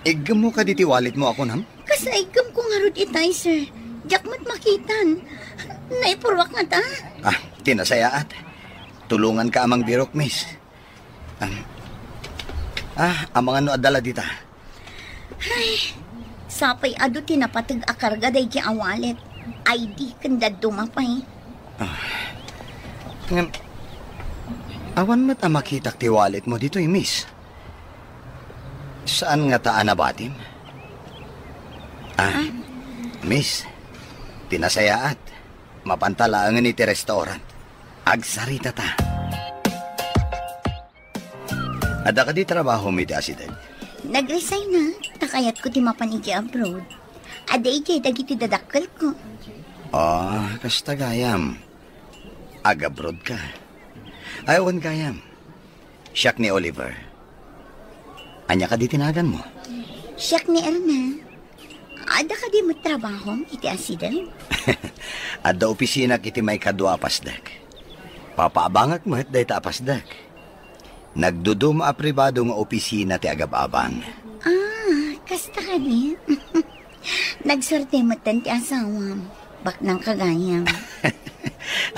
iggemmo kadi ti walletmo a kunam? Kas iggemko ngarud itay, sir. Diak met makitan. Naipurruak ngata. Ah, ti nasayaat. Tulonganka a mangbirok, miss. Ah, ah, amangan no adda la dita. Ay, sapay adu ti napateg a karga daydi a wallet, I D ken dadduma pay. Ah. Ngem, awan met a makitak ti walletmo ditoy, miss. Saan ngata a nabatim? Ah, ah, miss, ti nasayaat, mapanta laengen iti restaurant. Agsaritata. Adda kadi trabahom iti asideg? Nag-resign na, ta kayatko ti mapan iti abroad. Adda idiay dagiti dadakkelko. Ah, kasta gayam. Agabroad ka. Ay, awan gayam. Siak ni Oliver. Ania kadi ti naganmo? Siak ni Erna. Adda kadi met trabahom iti asideg? Adda opisinak iti maikadua a pasdek. Papaabangak met dayta a pasdek. Nagduduma a pribado nga opisina ti agab-abang. Ah, kasta kadi? Nagsuerte metten ti asawam. Baknang ka gayam.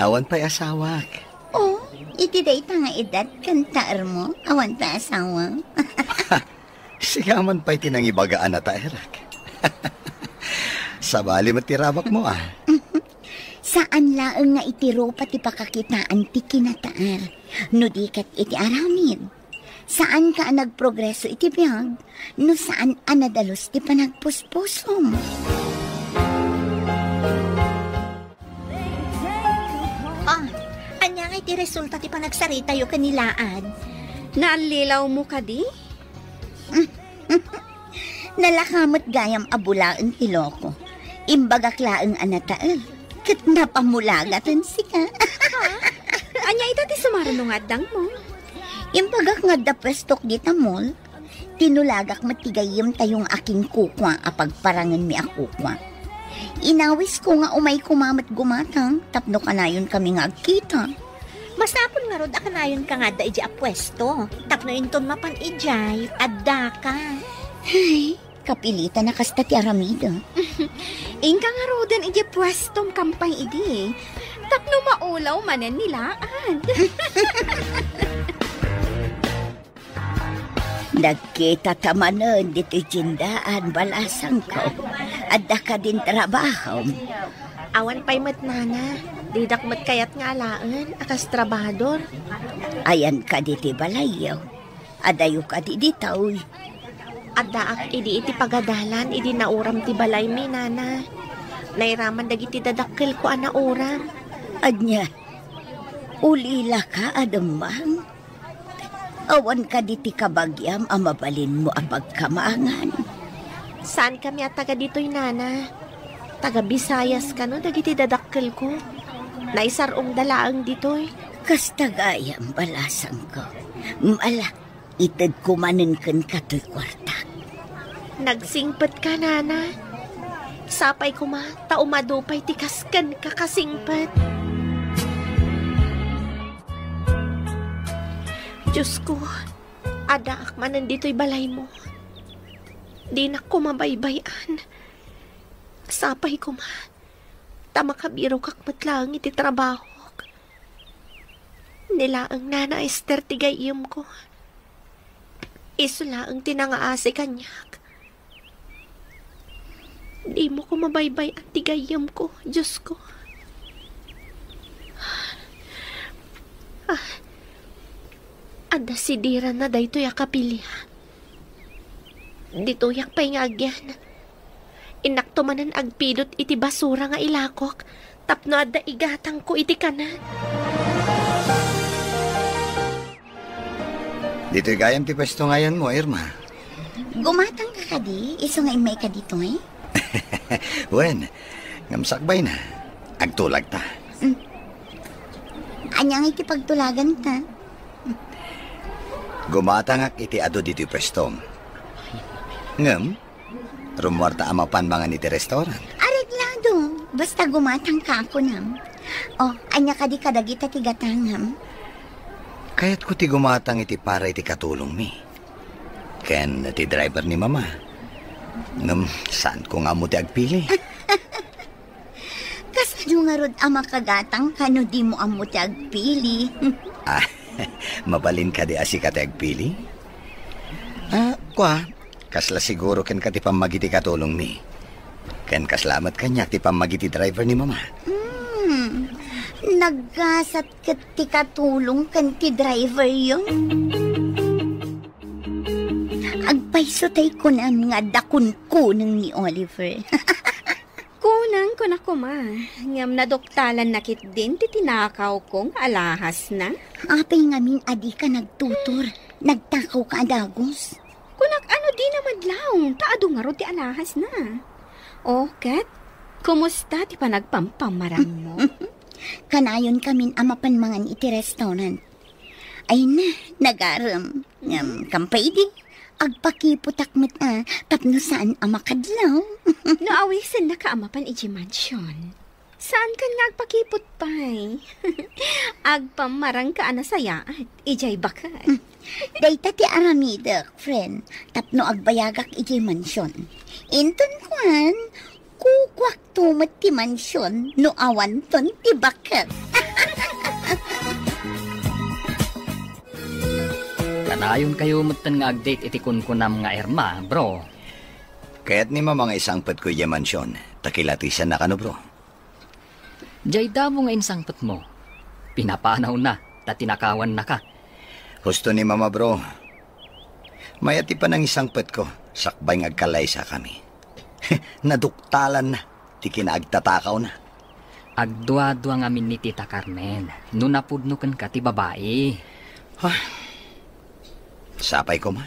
Awan pay asawak. Oh, iti dayta nga edad ken taermo, awan pay asawam. Sigaman pay ti nangibaga a nataerak. Sabali met ti rabakmo, ah. Saan laeng nga iti rupa ti pakakitaan ti kinataer. No di ket iti aramid. Saanka a nagprogreso iti biag no saan a nadalus ti panagpuspusom. Ah, ania nga iti resulta ti panagsaritayo ken ni Laad? Naallilawmo kadi? Nalaka met gayam a bulaen ti loko. Imbagak laeng a natael, ket napamulagaten sika. Ha? Ania ita ti sumaruno nga addangmo? Imbagak nga adda puestok dita mall. Tinulagak met ti gayyemtayo nga akinkukua a pagparangenmi a kukua. Inawisko nga umay koma met gumatang tapno kanayonkami nga agkita. Masapul ngarud a kanayonka nga adda idiay a puesto tapno inton mapan idiay, addaka. Ay, kapilitan a kasta ti aramidek. Inka ngaruden idiay puestom kampay idi, tapno maulaw manen ni Laad. Nagkitata manen ditoy tiendaan, balasangko. Adda kadin trabahom? Awan pay met, nana. Didak met kayat nga alaen a kas trabahador. Ayanka ditoy balayyo? Adayo kadi ditoy? Addaak idi iti pagadalan idi nauram ti balaymi, nana. Nairaman dagiti dadakkelko a nauram. Ania? Ulilaka a dumang? Awan kadi ti kabagiam a mabalinmo a pagkamaangan? Saankami a taga ditoy, nana. Taga Visayas kano dagiti dadakkelko. Naisar-ongda laeng ditoy. Kasta gayam, balasangko. Ala, itedko manen kenka toy kuartak. Nagsingpetka, nana. Sapay koma ta umadu pay ti kas kenka kasingpet. Diosko, addaak manen ditoy balaymo. Dinak koma baybay-an. Sapay koma ta makabirokak met laeng iti trabahok. Ni laeng Nana Ester ti gayyemko. Isu laeng ti nangaasi kaniak. Dimo koma baybay-an ti gayyemko, Diosko. Ah, adda sidiranna daytoy a kapilian. Ditoyak pay nga agyan. Innakto manen agpidot iti basura nga ilakok tapno adda igatangko iti kanan. Ditoy gayam ti pwesto nga ayanmo, Irma. Gumatangka kadi, isu nga immayka ditoy? Wen, ngem sakbayna. Agtulagta. Mm. Ania ngay ti pagtulaganta? Gumatangak iti adu ditoy pwestom. Ngem, rummuarta a mapan mangan iti restaurant. Areglado, basta gumatangka a kunam. O, ania kadi kadagita ti gatangam? Kayatko ti gumatang iti para iti katulongmi ken ti driver ni Mama. Ngem, saanko nga ammo ti agpili. Kasano ngarud a makagatangka no dimo ammo ti agpili? Ah, mabalin kadi a sika ti agpili? Ah, kua, kasla siguro kenka ti pammagiti katulongmi. Ken kasla met kaniak ti pammagiti driver ni Mama. Hmm, naggasat ket ti katulong ken ti driveryo. Agpayso tay kunam nga adda kunkuneng ni Oliver. Kunang kuna koma, ngem naduktalanna ketdin ti tinakawko nga alahasna. Apay ngamin a dika nagtutor? Nagtakawka a dagus? Kunak a no dina madlaw, ta adu ngarud ti alahasna. O, ket, kumusta ti panagpampamarangmo? Kanayonkamin a mapan mangan iti restaurant. Ay na, nagarem. Ngem, kampay idi, agpakiputak met a, tapno saan a makadlaw. No awisennaka a mapan idiay mansion, saankan nga agpakiput pay. Agpammarangka a nasayaat, idiay baket. Dayta ti aramidek, friend, tapno agbayagak idiay mansion. Inton kuan, kukuakto met ti mansion no awanton ti baket. Kanayonkayo metten nga ag-date iti kunkunam nga Irma, bro. Kayat ni Mama nga isangpetko idiay mansion, ta kilatisanna kano, bro. Jay damo nga insangpetmo. Pinapanawna, ta tinakawannaka. Husto ni Mama, bro. Mayat ti panangisangpetko, sakbay nga agkalaysakami. Naduktalanna ti kinaagtatakawna. Agduadua ngamin ni Tita Carmen, no napudno kenka ti babai. Ah, sapay koma,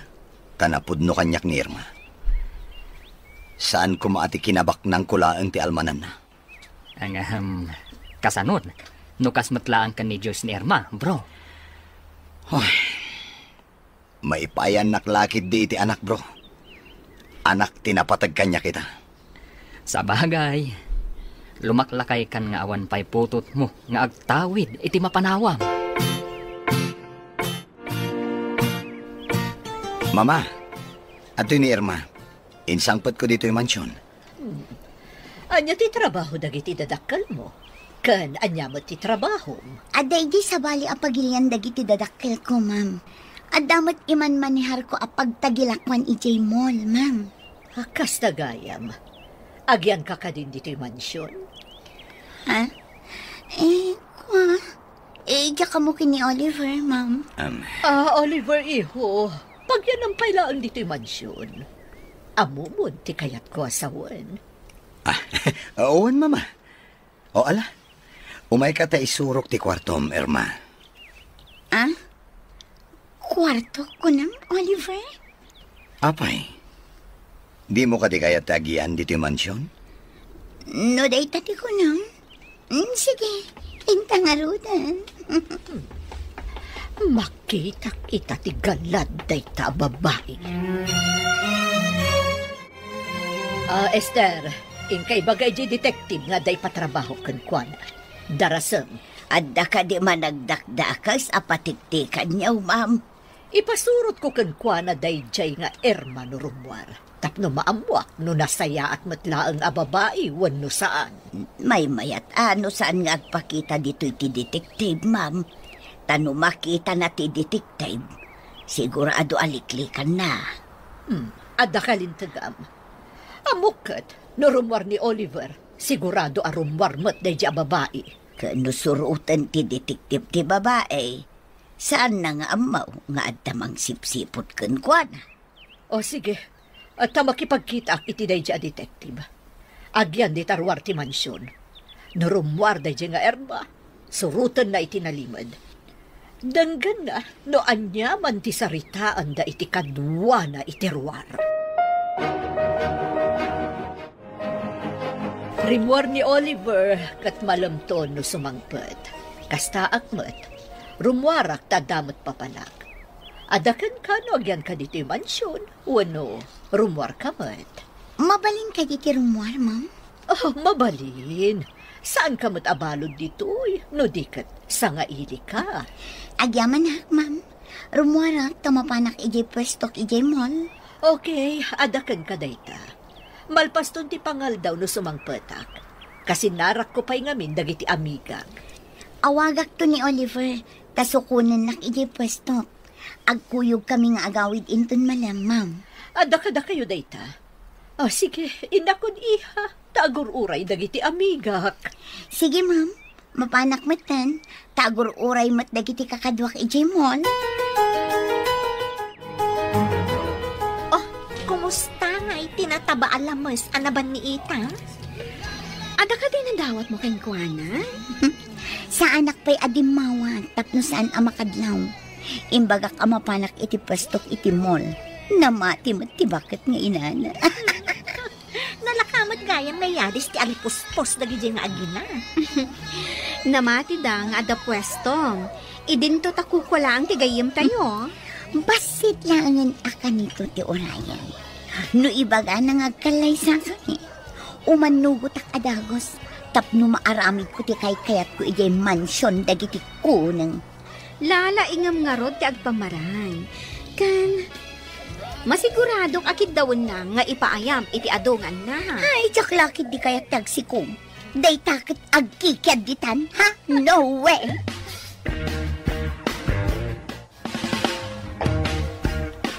ta napudno kaniak ni Irma. Saan koma a ti kinabaknangko laeng ti almananna. Ang, ahem, kasanon, no kas met laeng ken ni Joyce ni Irma, bro? Ay, maipaayannak la ketdi iti anak, bro. Anak ti napateg kaniak ita. Sabagay, lumaklakaykan nga awan pay putotmo nga agtawid iti mapanawam. Mama, adtoy ni Irma. Insangpetko ditoy mansion. Ania ti trabaho dagiti dadakkelmo? Ken ania met ti trabahom? Adda idi sabali a pagilian dagiti dadakkelko, ma'am. Adda met imanmaneharko a pagtagilakuan idiay mall, ma'am. A, kasta gayam. Agianka kadin ditoy mansion? Ha? Eh, kua, eh, diak ammo ken ni Oliver, ma'am. Um, Ah, Oliver, iho, pagyanam pay laeng ditoy mansion. Ammom ti kayatko a sawen. Ah, wen, Mama. O, ala. Umayka ta isurok ti kuartom, Irma. Ah? Kuarto, kunam, Oliver? Apay, dimo kadi kayat ti agian ditoy mansion? No dayta ti kunam, mm, sige, inta ngaruden. Makitak ita ti galad dayta a babai. Ah, Esther, inka ibaga idiay detective nga adda ipatrabaho kenkuana. Darasem. Adda kadi managdakdakes a patiktikanyo, ma'am? Ipasurotko kenkuana daydiay nga Irma no rummuar, tapno maammuak no nasayaat met laeng a babai wenno saan. Maymayat a no saan nga agpakita ditoy ti detective, ma'am. Ta no makitana ti detective, sigurado a liklikanna. Hmm, adda kalintegam. Ammok ket, no rummuar ni Oliver, sigurado a rummuar met daydiay a babai. Ken no suroten ti detective ti babai, saanna nga ammo nga adda mangsipsiput kenkuana. O, sige. Ta makipagkitaak iti daydiay a detective. Agian dita ruar ti mansion. No rummuar daydiay nga Irma, surotenna iti nalimed. Denggenna no aniaman ti saritaanda iti kaduana iti ruar. Rimmuar ni Oliver ket malemto no sumangpet. Kastaak met, rummuarak ta adda met papanak. Adda kenka no agianka ditoy mansion wenno rummuarka met? Mabalin kadi ti rummuar, ma'am? Oh, mabalin. Saanka met a balud ditoy, no di ket sangailika. Agyamanak, ma'am. Rummuarak ta mapanak idiay puestok idiay mall. Okay, adda kenka dayta. Malpaston ti pangaldaw no sumangpetak. Kasinnarakko pay ngamin dagiti amigak. Awagakto ni Oliver, ta sukonennak idiay puestok. Agkuyogkami nga agawid inton malem, ma'am. Adda kadakayo dayta? Ah, sige, innakon, iha, ta agur-uray dagiti amigak. Sige, ma'am. Mapanak metten, ta agur-uray met dagiti kakaduak idiay mall. Oh, kumusta ngay ti nataba a lames a nabanniitam? Adda kadi nadawatmo kenkuana? Saanak pay a dimmawat tapno saan a makadlaw. Imbagak a mapanak iti puestok iti mall. Namati met ti baket nga inana. Nalaka met gayam nga yadis ti alipuspos dagiti nga agina. Namatida nga adda puestom. Idinto ta kukua laeng ti gayyemtayo. Bassit laengen a kanito ti urayen. No ibagana nga agkallaysakami, umannugotak a dagus tapno maaramidko ti kaykayatko idiay mansion dagiti kuneng. Lalaingem ngarud ti agpamarang. Ken, masiguradok a kiddawenna nga ipaayam iti adu nga annak. Ay, diak la ketdi kayat ti agsikom. Dayta ket agkikiadditan, ha? No way!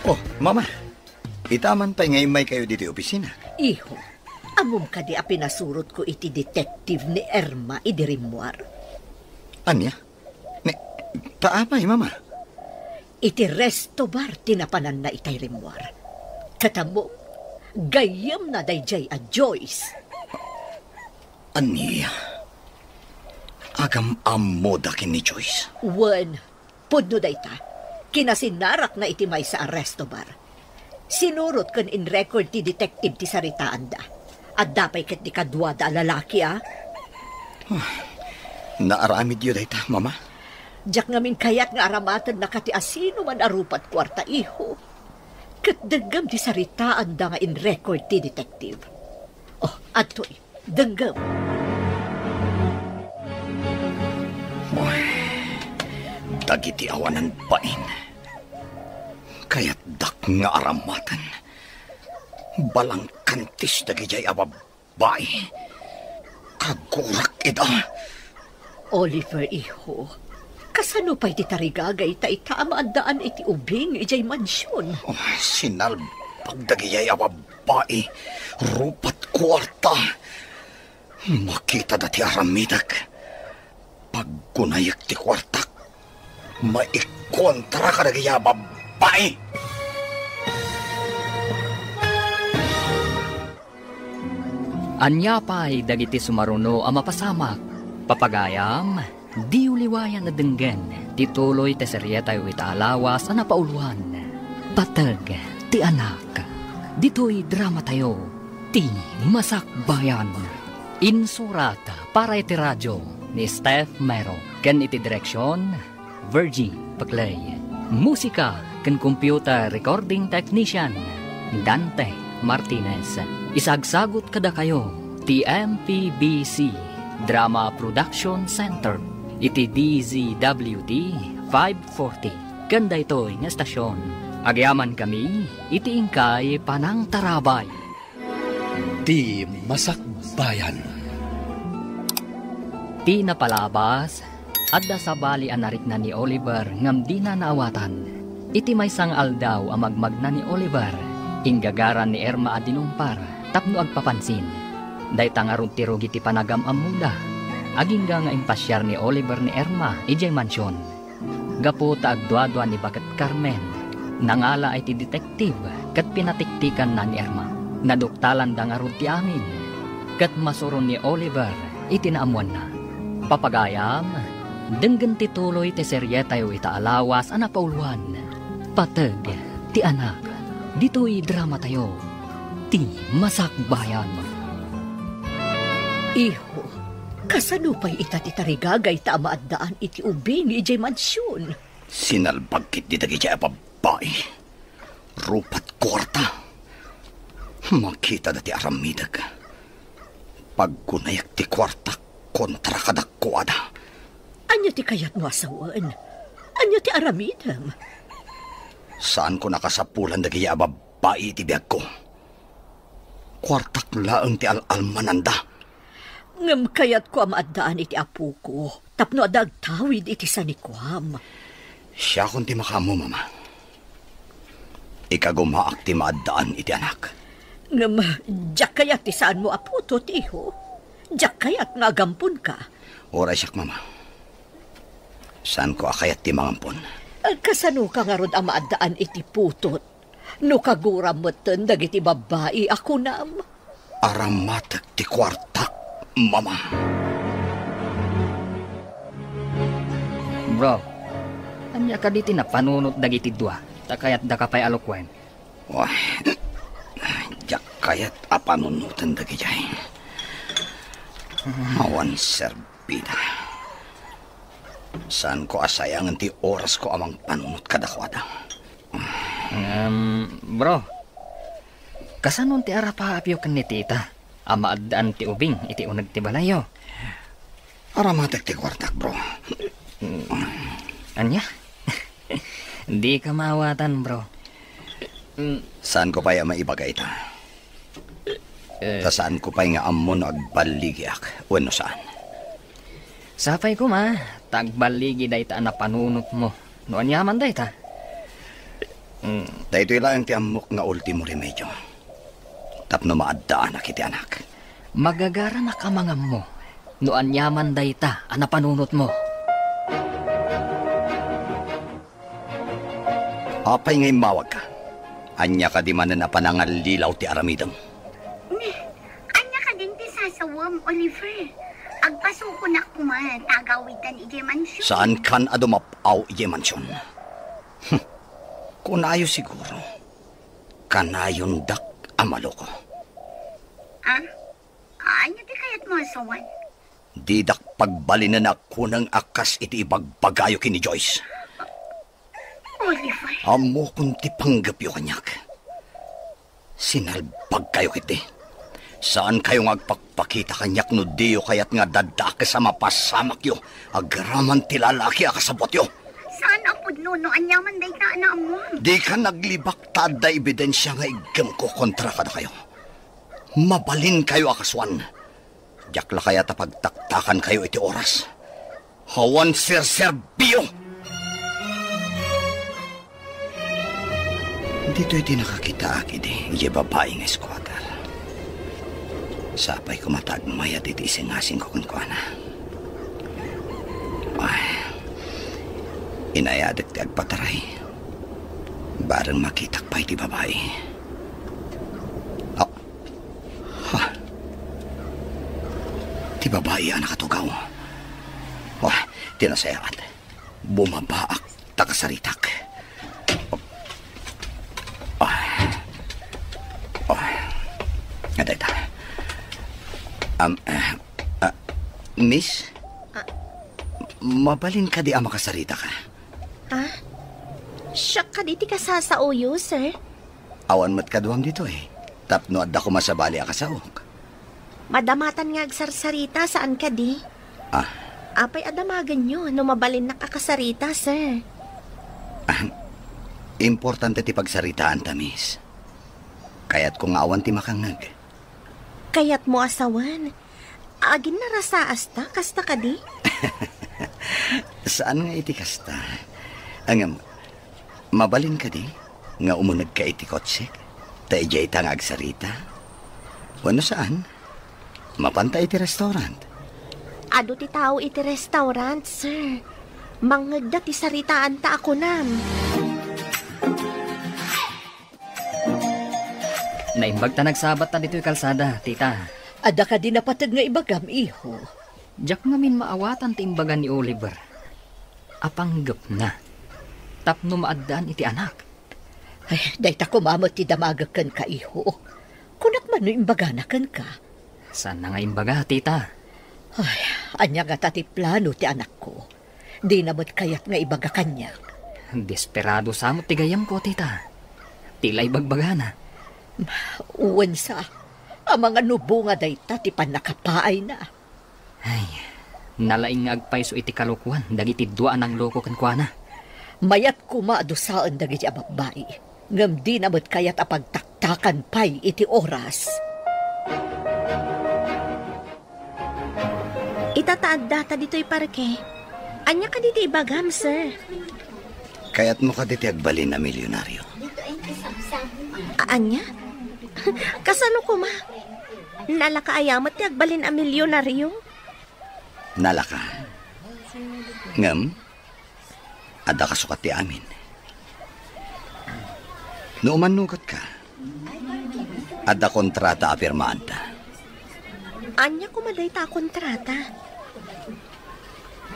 Oh, Mama. Ita man pay nga immaykayo ditoy opisina. Iho, ammom kadi a pinasurotko iti detective ni Irma idi rimmuar? Ania? Ni, ta apay, Mama? Iti resto bar ti napananna itay rimmuar. Ket ammom, gayyemna daydiay a Joyce. Ania? Agam-ammoda ken ni Joyce? Wen, pudno dayta. Kinasinnarakna iti maysa a resto bar. Sinurot ken in-record ti detective ti saritaanda. Adda pay ketdi kaduada a lalaki, a. Ah, naaramidyo dayta, Mama? Diak ngamin kayat nga aramatenna kati asino man a rupat kuarta, iho. Ket deggem ti saritaanda nga in-record ti detective. Oh, adtoy. Denggem. Uy, dagiti awanan bain. Kayatdak nga aramaten. Balangkantis dagidiay a babbai. Kagurak ida. Oliver, iho, kasano pay ti tarigagayta ita a maaddaan iti ubing idiay mansion? Oh, sinalbag dagijay a babbai, rupat kuarta. Makitada ti aramidek. Paggunayek ti kuartak. Maikontra kadagijay a babbai. Ania pay dagiti sumaruno a mapasamak? Papagayam, diyo liwayan a denggen ti tuloy ti serietayo ita a lawas a napauloan, Pateg ti Anak. Ditoy dramatayo, Ti Masakbayan. Insurat para iti radio ni Steph Mero ken iti direksion, Virgie Peclay. Musika ken computer recording technician, Dante Martinez. Isagsagut kadakayo ti M P B C Drama Production Center iti D Z W T five forty. Ken daytoy nga estasion, agyamankami iti inkay panangtarabay. Ti Masakbayan. Ti napalabas, adda sabali a narikna ni Oliver ngem dina naawatan. Iti maysa nga aldaw a magmagna ni Oliver, inggagaran ni Irma a dinumpar tapno agpapansin. Dayta ngarud ti rugi ti panagam-ammoda. Agingga nga impasiar ni Oliver ni Irma idiay mansion. Gapu ta agduadua ni baket Carmen, nangala iti detective ket pinatiktikanna ni Irma. Naduktalanda ngarud ti amin, ket masuron ni Oliver iti naammoanna. Papagayam, denggen ti tuloy ti serietayo ita a lawas a napauloan, Pateg ti Anak. Ditoy dramatayo, Ti Masakbayan. Iho, kasano pay ita ti tarigagayta a maaddaan iti ubing idiay mansion? Sinalbag ketdi dagiti a babbai. Rupat kuarta. Makitada ti aramidek. Paggunayek ti kuartak kontra kadakuada. Ania ti kayatmo a sawen? Ania ti aramidem? Saanko nakasapulan dagiti a babbai iti biagko. Kuartak laeng ti al-almananda. Ngem kayatko a maaddaan iti apoko tapno adda agtawid iti sanikuam. Siakon ti makaammo, Mama. Ikagumaak ti maaddaan iti anak. Ngem diak kayat ti saanmo a putot, iho. Diak kayat nga agamponka. Uray siak, Mama. Saanko a kayat ti mangampon. Kasanoka ngarud a maaddaan iti putot? No kaguram metten dagiti babbai a kunam. Aramatek ti kuartak, Mama. Bro, ania kadi ti napanunot dagiti dua? Ta kayatdaka pay a lukuen. Wah, diak kayat a panunoten dagijay. Awan serbida. Saanko a sayangen ti orasko a mangpanunot kadakuada. Ngem, bro, kasano ti arapaapyo ken ni tita a maaddaan ti ubing iti uneg ti balayyo? Aramatek ti kuartak, bro. Ania? Dika maawatan, bro. Saanko pay a maibaga ita. Eh. Ta saanko pay nga ammo no agballigiak wenno saan. Sapay koma, ta agballigi dayta a napanunotmo. No aniaman dayta? Mm. Daytoy laeng ti ammok nga ultimo remedio tapno maaddaanak iti anak. Magagaranak a mangammo no aniaman dayta a napanunotmo. Apay nga immawagka? Ania kadi manen a panangallilaw ti aramidem? Ni, ania kadin ti sasawem, Oliver? Agpasukonak koma ta agawidan idiay mansion. Saankan a dumap-aw idiay mansion? Hmm. Kunayo siguro, kanayondak a maloko. Ah? Ania ti kayatmo a sawen? Didak pagbalinen a kuneng a kas iti ibagbagayo ken ni Joyce. Oliver. Ammokon ti panggepyo kaniak. Sinalbagkayo ketdi. Saankayo nga agpakpakita kaniak no diyo kayat nga daddakes a mapasamakyo agraman ti lalaki a kasabutyo. Saan a pudno no aniaman dayta a naammoam. Dika naglibak ta adda ebidensia nga iggem ko kontra kadakayo. Mabalinkayo a kasuan. Diak la kayat a pagtaktakankayo iti oras. Awan serserbio! Ditoy ti nakakitaak idi, idiay babai nga squatter. Sapay koma ta agmayat iti isingasingko kenkuana. Ay, inayadek ti agpataray. Bareng makitak pay ti babai. Ah, ha. Ti babai a nakatugaw. Wah, ti nasayaat. Bumabaak ta kasaritak. Ah. Ah. Adayta. Am, eh, ah, miss? Ah. Mabalin kadi a makasaritaka? Ha? Siak kadi ti kasasaoyo, sir? Awan met kaduam ditoy. Tapno adda koma sabali a kasaok. Madamatan nga agsarsarita, saan kadi? Ah. Apay a damagenyo no mabalinnak a kasarita, sir? Ah, importante ti pagsaritaanta, miss. Kayatko nga awan ti makangngeg. Kayatmo a sawen? Aginnarasaasta, kasta kadi? Saan nga iti kasta. Ngem, mabalin kadi nga umunegka iti kotsek? Ta idiayta nga agsarita? Wenno saan? Mapanta iti restaurant. Adu ti tao iti restaurant, sir. Mangngegda ti saritaanta a kunam. Naimbag ta nagsabatta ditoy kalsada, tita. Adda kadi napateg nga ibagam, iho? Diak ngamin maawatan ti imbaga ni Oliver a panggepna tapno maaddaan iti anak. Ay, dayta koma met ti damagek kenka, iho. Kunak man no imbagana kenka. Saanna nga imbaga, tita. Ay, ania ngata ti plano ti anakko? Dina met kayat nga ibaga kaniak. Desperado sa met ti gayyemko, tita. Ti la ibagbagana. Wen sa, amangan no bunga dayta ti pannakapaayna. Ay, nalaing nga agpayso iti kalokoan dagiti dua a nangloko kenkuana. Mayat koma a dusaen dagiti a babbai, ngem dina met kayat a pagtaktakan pay iti oras. Ita ta addata ditoy parke. Ania kadi ti ibagam, sir? Kayatmo kadi ti agbalin a milyonario? A-, ania? Kasano koma? Nalaka aya met ti agbalin a milyonario? Nalaka. Ngem, adda kasukat ti amin. No umannugotka, adda kontrata a pirmaanta. Ania koma dayta a kontrata?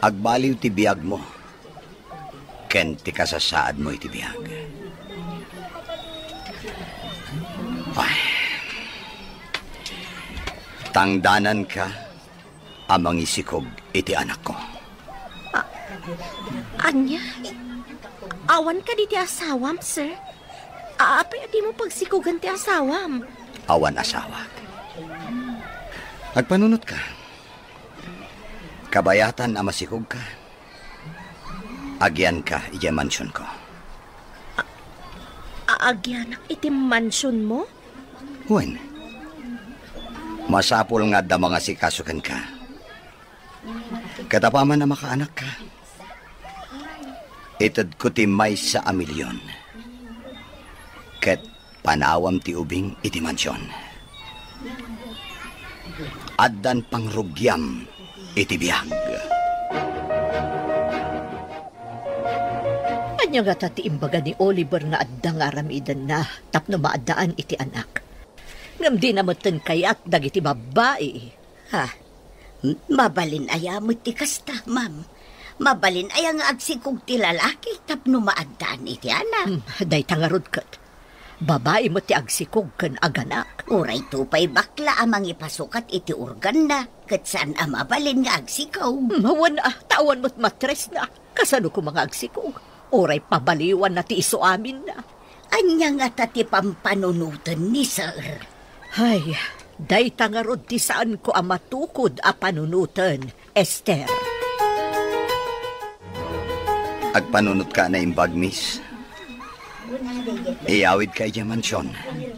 Agbaliw ti biagmo ken ti kasasaadmo iti biag. Ay. Tangdananka a mangisikog iti anakko. A-, ania? Awan kadi ti asawam, sir? A-, apay a dimo pagsikogen ti asawam? Awan asawak. Agpanunotka. Kabayatan a masikogka. Agianka idiay mansionko. A-, a-, agianak iti mansionmo? Wen, masapul nga adda mangasikaso kenka. Ket apaman a makaanakka, itedko ti maysa a milion. Ket panawam ti ubing iti mansion. Addan pangrugiam iti biag. Ania ngata ti imbaga ni Oliver nga adda nga aramidenna tapno maaddaan iti anak? Ngem dina metten kayat dagiti babbai. Ha? M-, mabalin aya met ti kasta, ma'am? Mabalin aya nga agsikog ti lalaki tapno maaddaan iti anak? Hmm, dayta ngarud ket. Babai met ti agsikog ken aganak. Uray to pay bakla a mangipasukat iti organna, ket saan a mabalin nga agsikog. Hmm, wen a, ta awan met matresna. Kasano koma nga agsikog? Uray pabaliwanna ti isu aminna. Ania ngata ti pampanunoten ni Sir? Hay, dayta ngarud ti saanko a matukod a panunoten, Esther. Agpanunotka a naimbag, miss. Iyawidka idiay mansion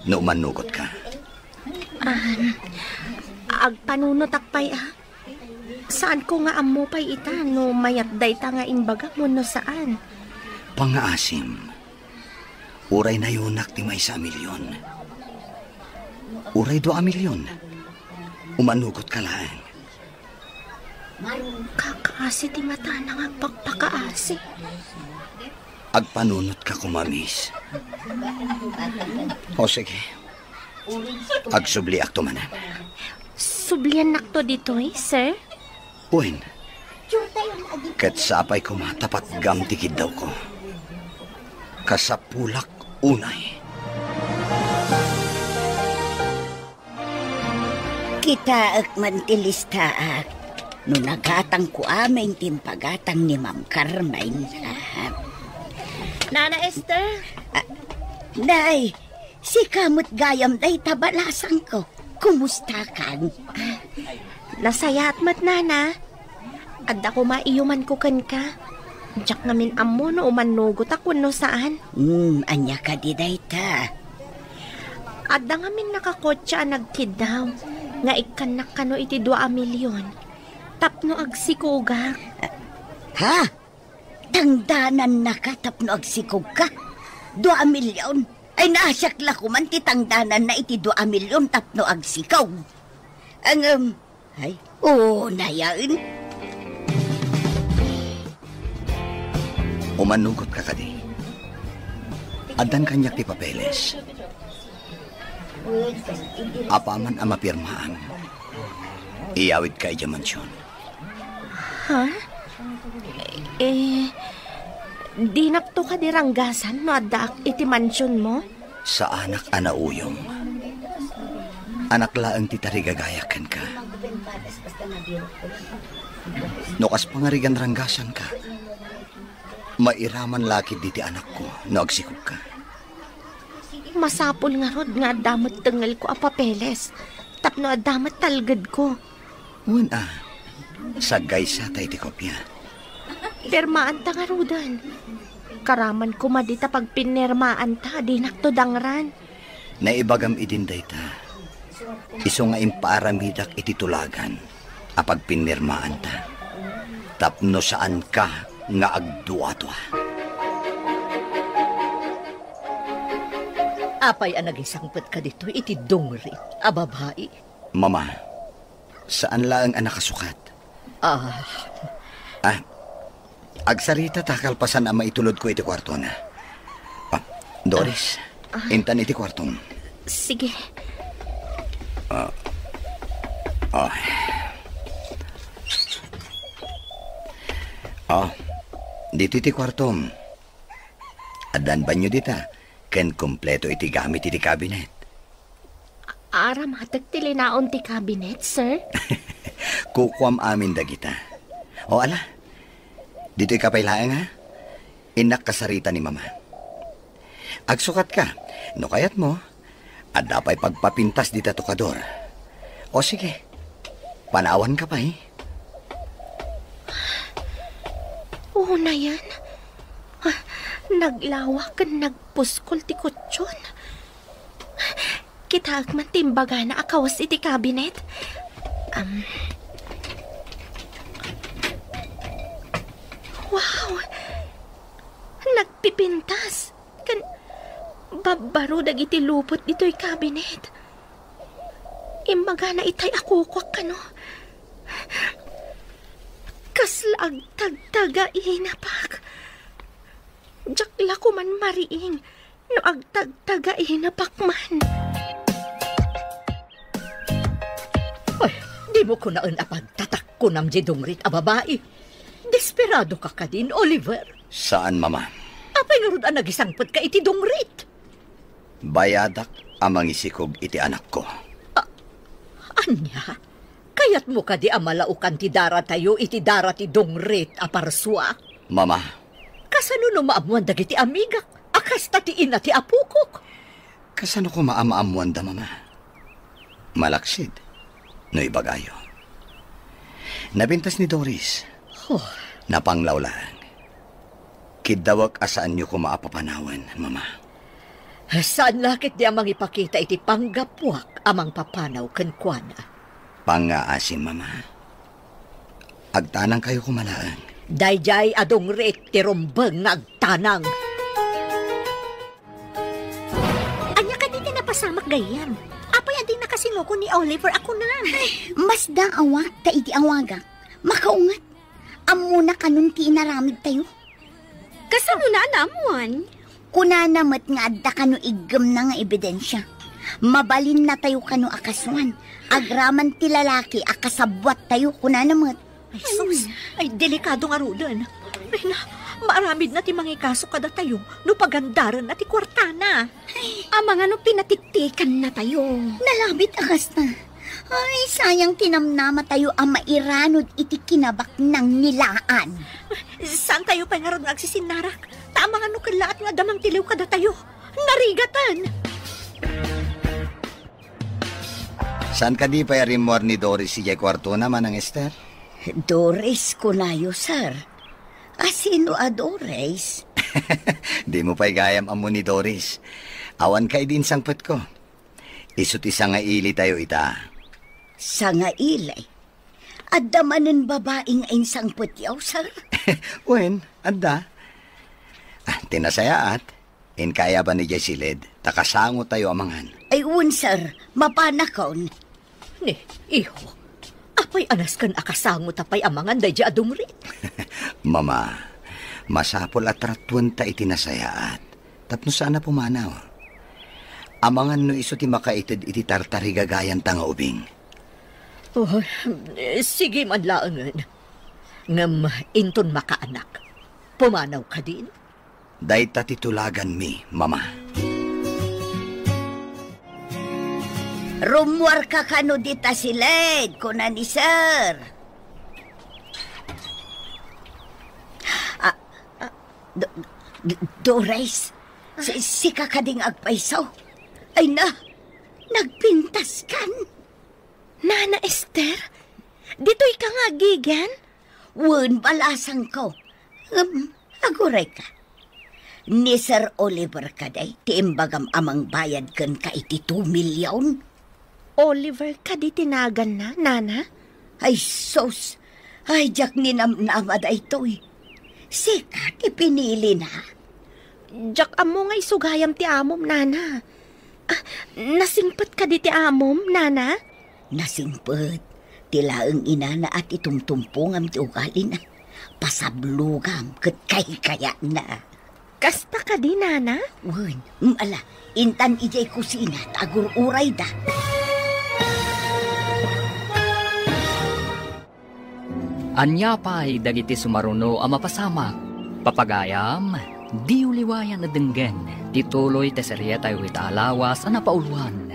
no umannugotka. Ah, Agpanunotak pay a. Saanko nga ammo pay ita no mayat dayta nga imbagam wenno saan. Pangngaasim, uray nayonak ti maysa a milyon, uray dua a milyon, umanugotka laeng. Kakaasi ti matana nga agpakpakaasi. Agpanunotka koma, miss. O sige. Agsubliakto manen. Subliannakto ditoy, sir? Wen. Ket sapay koma ta patgam ti kiddawko. Kasapulak unay. Kitaek man ti listaak no nagatangko amin ti impagatang ni Ma'am Carmen. Ah. Nana Esther? Ah, Nay, sika met gayam dayta balasangko. Kumustakan? Nasayaat met, Nana. Adda koma iyumanko kenka. Diak ngamin ammo no umannugotak wenno saan. Hmm, ania kadi dayta? Adda ngamin nakakotse a nagkiddaw nga ikkannak kano iti dua a milyon tapno agsikogak. Ha? Tangdanannaka tapno agsikogka? Dua a milyon? Ay, naasiak la koman ti tangdananna iti dua a milyon tapno agsikog. Ngem, ay, unayen. Umanugotka kadi? Addan kaniak ti papeles. Apaman a mapirmaam, iyawidka idiay mansion. Ha? Eh, dinakto kadi ranggasan no addaak iti mansionmo? Saanak a nauyong. Anak laeng ti tarigagayak kenka. No kas pangarigan ranggasanka, mairaman la ketdi ti anakko no agsikogka. Masapul ngarud nga adda met tengngelko a papeles tapno adda met talgedko. Wen a, saggaysata iti kopia. Pirmaanta ngaruden. Karaman koma dita pagpinirmaanta, dinakto dangran. Naibagam idin dayta. Isu nga impaaramidak iti tulagan a pagpinirmaanta. Tapno saanka nga agduadua. Apay a nagisangpetka ditoy iti dungrit a babai? Mama, saan laeng a nakasukat. Ah. Ah, agsarita ta kalpasan a maitulodko iti kuartona. Ah, Doris, ah, intan iti kuartom. Sige. Ah. Ah. Ah, ditoy ti kuartom. Addan banyo dita, ken kompleto iti gamit iti kabinet. Aramatek ti linaon ti kabinet, sir? Kukuam amin dagita. O, ala. Ditoy ka pay laeng, ha? Innak kasarita ni Mama. Agsukat ka. No kayatmo, adda pay pagpapintas dita tokador. O, sige. Panawan ka pay. Unayen, ah, naglawa ken nagpuskol ti kutson. Kitaek man ti imbagana a kawes iti kabinet. Am. Wow! Nagpipintas ken babbaro dagiti lupot ditoy kabinet. Imbagana itay a kukuak kano. Kasla agtagtaga inapak. Diak la koman mariing no agtagtaga inapak man. Ay, dimo kunaen a pagtatakkonam diay dungrit a babai. Desperado ka kadin, Oliver? Saan, Mama. Apay ngarud a nagisangpet ka iti dungrit? Bayadak a mangisikog iti anakko. A-, ania? Kayatmo kadi a malaokan ti daratayo iti dara ti dungrit a parsuak? Mama. Kasano no maammuan dagiti amigak a kasta ti ina ti apokok? Kasano koma a maammuanda, Mama? Malaksid no ibagayo. Napintas ni Doris. Oh. Napanglaw laeng. Kiddawek a saanyo koma a papanawen, Mama. Saan la ketdi a mangipakita iti panggapuak a mangpapanaw kenkuana. Pangngaasim, Mama. Agtanangkayo koma laeng. Daydiay a dungrit ti rumbeng nga agtanang. Ania kadi ti napasamak gayyem? Apay a di nakasinguko ni Oliver a kunam? Ay, masdaawak ta idi awagak, makaunget. Ammona kanon ti inaramidtayo. Kasano na a naammoan? Kunana met nga adda kano iggemna nga ebidensia. Mabalinnatayo kano a kasuan. Agraman ti lalaki a kasabbuattayo, kunana met. Ay, sus! Ay, delikado ngaruden. Ay, na, maaramidna ti mangikaso kadatayo no pagandarenna ti kuartana. Amangan no pinatiktikannatayo. Nalabit a kasta. Ay, sayang ti namnamatayo a mairanod iti kinabaknang nilaan. Saantayo pay ngarud nga agsisinnarak? Ta amangan no kellaat nga adda mangtiliw kadatayo. Narigaten! Saan kadi pay a rimmuar ni Doris idiay kuartona, Manang Ester? Doris kunayo, sir. A, sino a Doris? Dimo pay gayam ammo ni Doris. Awan ka idi insangpetko. Isu ti sangailitayo ita. Sangaili? Adda manen babai nga insangpetyo, sir? Wen, adda. Ah, ti nasayaat, inkayaban idiay siled, ta kasangotayo a mangan. Ay, wen, sir. Mapanakon. Ni, iho, apay a nasken a kasangota pay a mangan daydiay a dungrit? Mama, masapul a tratuenta iti nasayaat tapno saan a pumanaw. Amangan no isu ti makaited iti tartarigagayanta nga ubing. Oh, sige man laengen. Ngem inton makaanak, pumanaw kadin? Dayta ti tulaganmi, Mama. Rummuarka kano dita siled, kuna ni Sir. Ah, ah, Do-, Do-, Doris, si-, sika kadi nga agpayso? Ay na, nagpintaskan. Nana Ester, ditoy ka nga agigan? Wen, balasangko. Ngem, agurayka. Ni Sir Oliver kadi ti imbagam a mangbayad kenka iti two million? Oliver kadi ti naganna, Nana? Ay, sus! Ay, diak ninamnama daytoy. Sika ti pinilina? Diak ammo nga isu gayam ti amom, Nana. Ah, nasingpet kadi ti amom, Nana? Nasingpet. Ti laeng inana a ti tumtumpongam ti ugalina. Pasablogam ket kaykayatna. Kasta kadi, Nana? Wen, mm, ala, intan idiay kusina ta agur-urayda. Ania pay dagiti sumaruno a mapasamak? Papagayam, diyo liwayan a denggen ti tuloy ti serietayo ita a lawas a napauluan,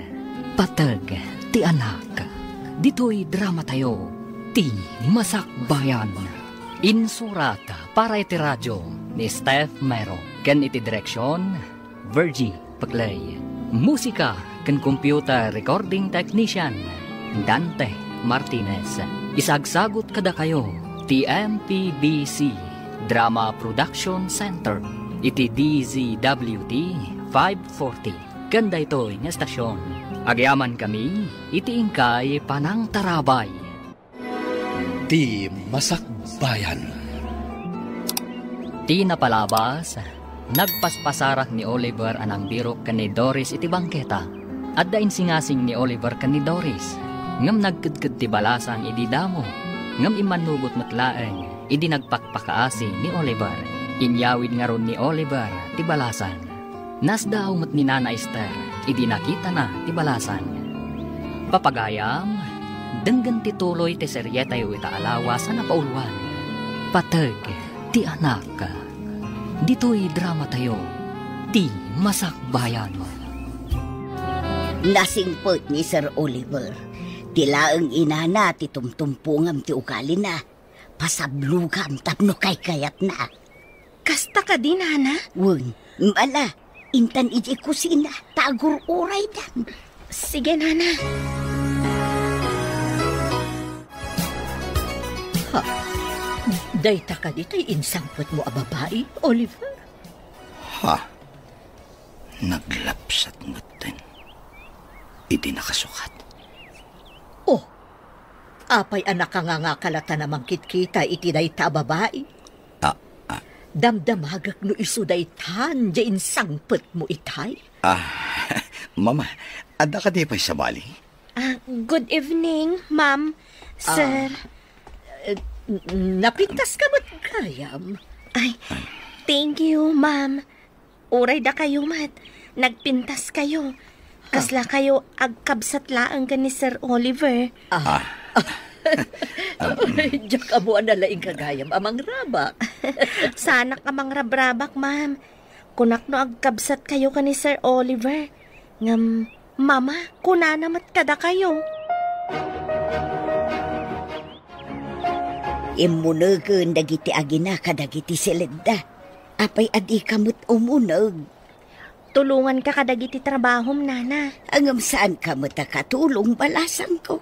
Pateg ti Anak. Ditoy dramatayo, Ti Masakbayan. Insurat para iti radio ni Steph Mero ken iti direksion, Virgie Peclay. Musika ken computer recording technician, Dante Martinez. Isagsagut kadakayo ti M P B C Drama Production Center iti D Z W T five forty. Ken daytoy nga estasion, agyamankami iti inkay panangtarabay. Ti Masakbayan. Ti napalabas, nagpaspasarak ni Oliver a nangbirok ken ni Doris iti bangketa. Adda insingasing ni Oliver ken ni Doris, ngem nagkedked ti balasang idi damo, ngem immannugot met laeng idi nagpakpakaasi ni Oliver. Inyawid ngarud ni Oliver ti balasang. Nasdaaw met ni Nana Ester idi nakitana ti balasang. Papagayam, denggen ti tuloy ti serietayo ita a lawas a napauluan, Pateg ti Anak. Ditoy dramatayo, Ti Masakbayan. Nasingpet ni Sir Oliver. Ti laeng inana ti tumtumpongam ti ugalina. Pasablogam tapno kaykayatna. Kasta kadi, Nana? Wen, ala, intan idiay kusina, ta agur-uraydan. Sige, Nana. Ha? Dayta kadi tay insangpetmo a babai, Oliver? Ha? Naglapsat metten idi nakasukat. Oh, Apay a nakangangaka latta a mangkitkita iti dayta a babai? Ah, ah. Damdamagek no isu daytan diay insangpetmo itay. Ah, Mama, adda kadi pay sabali? Ah, good evening, ma'am, sir. Ah, eh, n-, napintaska met gayam. Ay, thank you, ma'am. Uray dakayo met, nagpintaskayo. Kasla kayo agkabsat laeng ken ni Sir Oliver. Ah. Ah. Ay, diak ammo a nalaing ka gayam a mangrabak. Saanak a mangrabrabak, ma'am. Kunak no agkabsat kayo ken ni Sir Oliver. Ngem, Mama, kunana met kadakayo. Immunegen dagiti agina kadagiti siledda. Apay a dika met umuneg? Tulonganka kadagiti trabahom, nana. Ngem saanka met a katulong, balasangko.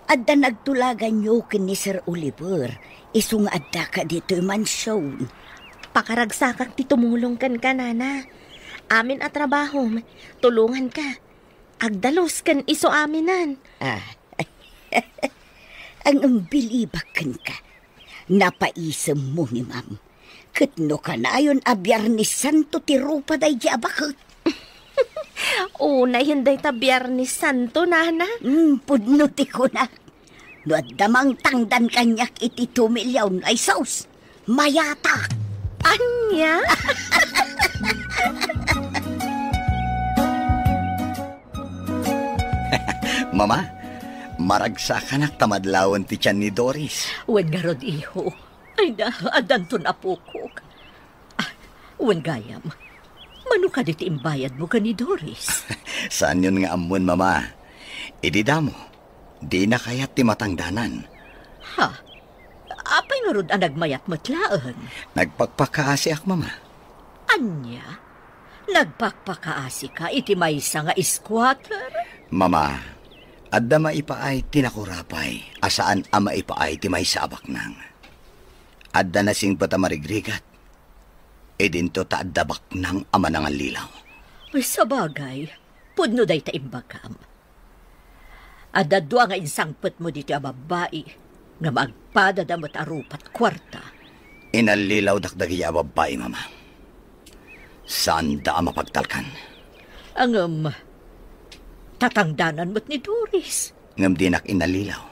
Adda nagtulaganyo ken ni Sir Oliver, isu nga addaka ditoy mansion. Pakaragsakak ti tumulong kenka, nana. Amin a trabahom, tulonganka. Agdalus ken isu aminen. Ah. Ang bilibak kenka. Napaisemmo ni Ma'am. Ket no kanayon a Biernes Santo ti rupa daydi a baket. Unayen dayta Biernes Santo, nana. Hmm, pudno ti kunak. No adda mangtangdan kaniak iti two million, ay sus, mayatak. Ania? Mama, maragsakanak ta madlawen ti tian ni Doris. Wen ngarud, iho. Ay na, addanton apokok. Ah, wen gayam, mano kadi ti imbayadmo ken ni Doris? Saanyon nga ammon, Mama. Idi damo, dina kayat ti matangdanan. Ha? Apay ngarud a nagmayat met laeng? Nagpakpakaasiak, Mama. Ania? Nagpakpakaasika iti maysa nga squatter? Mama, adda maipaay ti nakurapay a saan a maipaay ti maysa a baknang. Adda nasingpet a marigrigat. Idinto ta adda baknang a manangallilaw. Ay, sabagay, pudno dayta imbagam. Adda dua nga insangpetmo ditoy a babbai, ngem agpadada met a rupa't kuarta. Inallilawdak dagiti a babbai, Mama. Saanda a mapagtalkan. Ngem, tatangdanan met ni Doris. Ngem dinak inallilaw.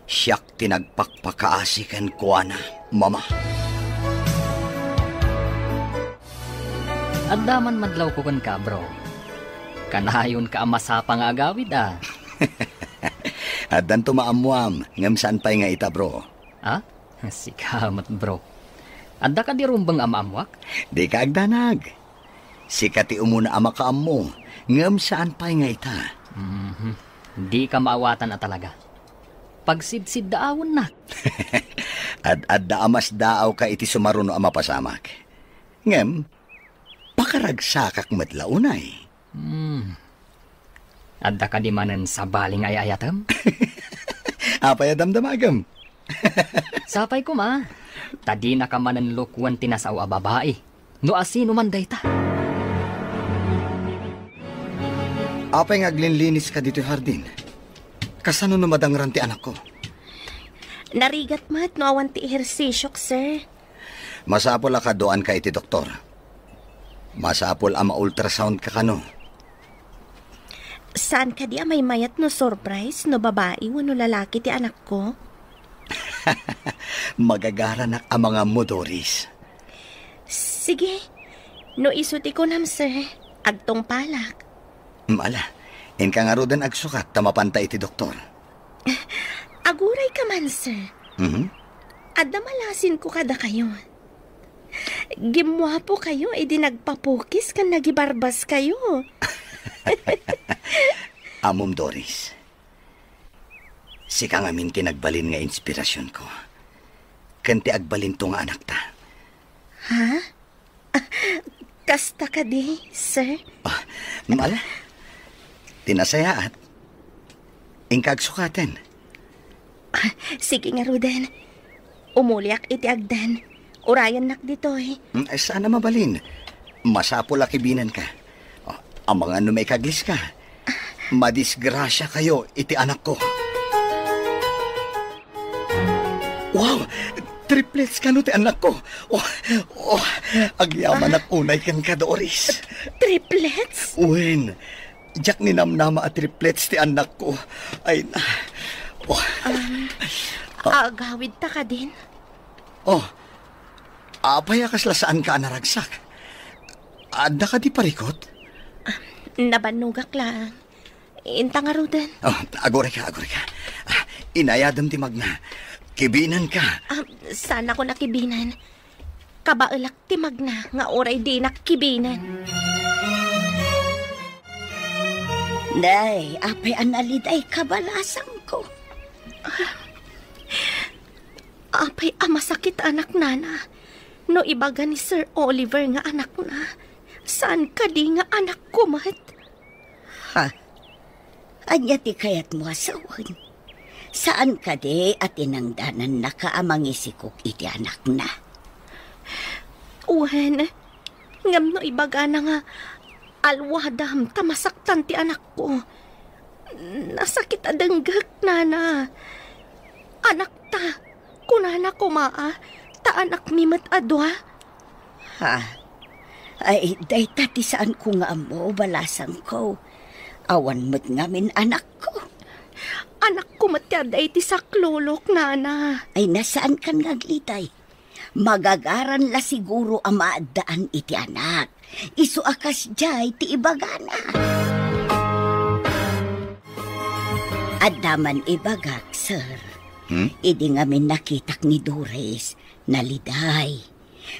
Siak ti nagpakpakaasi kenkuana, Mama. Adda man madlawko kenka, bro. Kanayonka a masapa nga agawid, a. Addanto maammoam, ngem saan pay nga ita, bro. Ha? Sika met, bro. Adda kadi rumbeng a maammoak? Dika agdanag. Sika ti umuna a makaammo, ngem saan pay nga ita. Mhm. Dika maawatan a talaga. Pagsidsiddaawennak. Ad-adda a masdaawka iti sumaruno a mapasamak. Ngem, pakaragsakak met la unay. Hmm. Adda kadi manen sabali nga ay-ayatem? Apay a damdamagem? Sapay koma, ta dinaka manen lukuen ti nasao a babai, no asino man dayta. Apay nga aglinliniska ditoy hardin? Kasano no madangran ti anakko? Narigat met no awan ti ehersisiok, sir. Masapul a kaduaanka iti doktor. Masapul a ma-ultrasound ka kano. Saan kadi a maymayat no surprise no babai wenno lalaki ti anakko? Magagaranak a mangammo, Doris. Sige. No isu ti kunam, sir, agtungpalak. Mm, ala, inka ngaruden agsukat ta mapanta iti doktor. Aguray ka man, sir. Mhm. Adda malasinko kadakayo. Gimmuapo kayo idi nagpapukis ken nagibarbas kayo. Ammom, Doris. Sika ngamin ti nagbalin nga inspirasionko. Ken ti agbalinto nga anakta. Ha? Kasta kadi, sir? Ah, ala. Ti nasayaat. Inka agsukaten. Ah, sige ngaruden. Umuliak iti agdan. Urayennak ditoy. Mm, ay, saan a mabalin. Masapul a kibinenka. Ah, amangan no maikagliska. Madisgrasia kayo iti anakko. Wow! Triplets kano ti annakko. Oh, oh, agyamanak unay kenka, Doris. Triplets? Wen, diak ninamnama a triplets ti annakko. Ay na. Oh. Um, agawid ta kadin? Oh. Apay a kasla saanka a naragsak? Adda kadi parikut? Ah, nabannogak lang. Inta ngaruden. Oh, agurayka, agurayka. Ah, inayadem ti magna. Kibinenka. Ah, saanakon a kibinen. Kabaelak ti magna nga uray dinak kibinen. Nay, apay a nalidayka, balasangko? Apay a masakit anak, nana, no ibaga ni Sir Oliver nga anakna, saan kadi nga anakko met? Ha? Ania ti kayatmo a sawen? Saan kadi a tinangdanannaka a mangisikog iti anakna? Wen, ngem no ibagana nga alwadam ta masaktan ti anakko, nasakit a denggek, nana. Anakta, kunana koma a, ta anakmi met a dua. Ha? Ay, dayta ti saanko nga ammo, balasangko. Awan met ngamin anakko. Anakko met ti adda iti saklulok, nana. Ay, na, saankan nga agliday. Magagaran la siguro a maaddaan iti anak. Isu a kasdiay ti ibagana. Adda man ibagak, sir. Hmm? Idi ngamin nakitak ni Doris, naliday.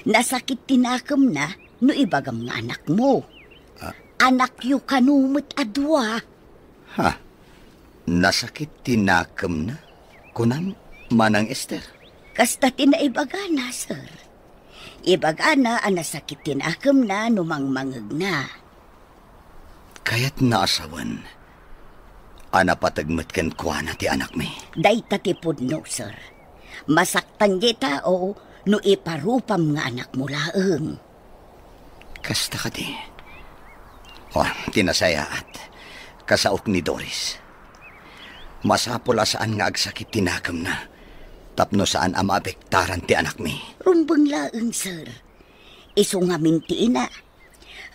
Nasakit ti nakemna no ibagam nga anakmo. Ah. Anakyo kano met a dua. Ha? Nasakit ti nakemna? Kunam, Manang Ester? Kasta ti naibagana, sir. Ibagana a nasakit ti nakemna no mangmangegna. Kayatna a sawen a napateg met kenkuana ti anakmi. Dayta ti pudno, sir. Masaktan ti tao no iparupam nga anakmo laeng. Kasta kadi. Oh, ti nasayaat, kasaok ni Doris. Masapul a saan nga agsakit ti nakemna tapno saan a maapektaran ti anakmi. Rumbeng laeng, sir. Isu ngamin ti ina.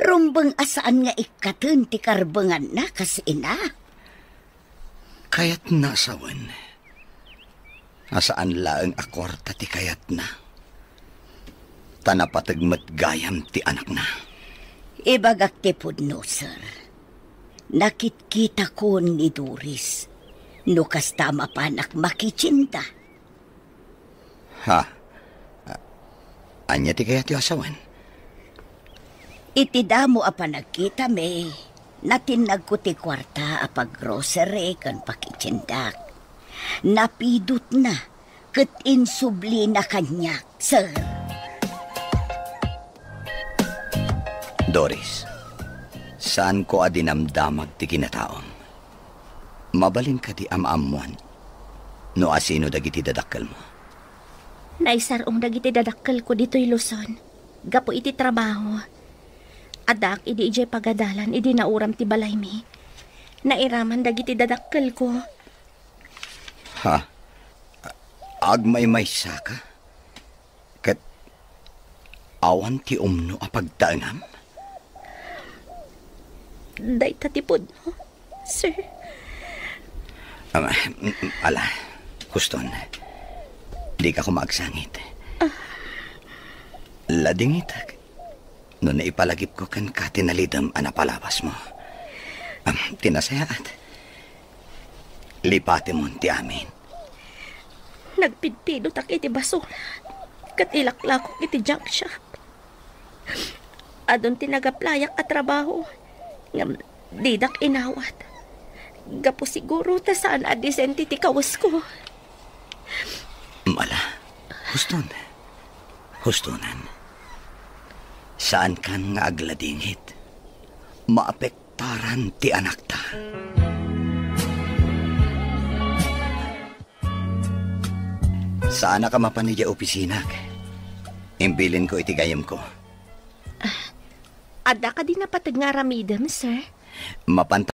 Rumbeng a saan nga ikkaten ti karbenganna kas ina. Kayatna a sawen a saan laeng a kuarta ti kayatna, ta napateg met gayam ti anakna. Ibagak ti pudno, sir. Nakitkitakon ni Doris no kasta a mapanak makitienda. Ha? A-, ania ti kayatyo a sawen? Iti damo a panagkitami, natinnagko ti kuarta a paggrocery ken pakitiendak. Napidutna ket insublina kaniak, sir. Doris, saanko a dinamdamag ti kinataom. Mabalin kadi a maammuan no asino dagiti dadakkelmo? Naisar-ong dagiti dadakkelko ditoy Luzon gapu iti trabaho. Addaak idi idiay pagadalan idi nauram ti balaymi. Nairaman dagiti dadakkelko. Ha? Agmaymaysaka? Ket awan ti umno a pagtaengam? Dayta ti pudno, sir. Ah, mm, mm, ala, huston. Dika koma agsangit. Ah. Ladingitek no naipalagipko kenka ti nalidem a napalabasmo. Am, ti nasayaat, lipatemon ti amin. Nagpidpidotak iti basura ket ilaklakok iti junk shop. Adun ti nagaplayak a trabaho ngem didak inawat. Gapu siguro ta saan a disente ti kawesko. Mala, huston. Hustonan. Saankan nga agladingit. Maapektaran ti anakta. Saanak a mapan idiay opisinak. Imbilinko iti gayyemko. Ah, adda kadi napateg nga aramidem, sir? Mapan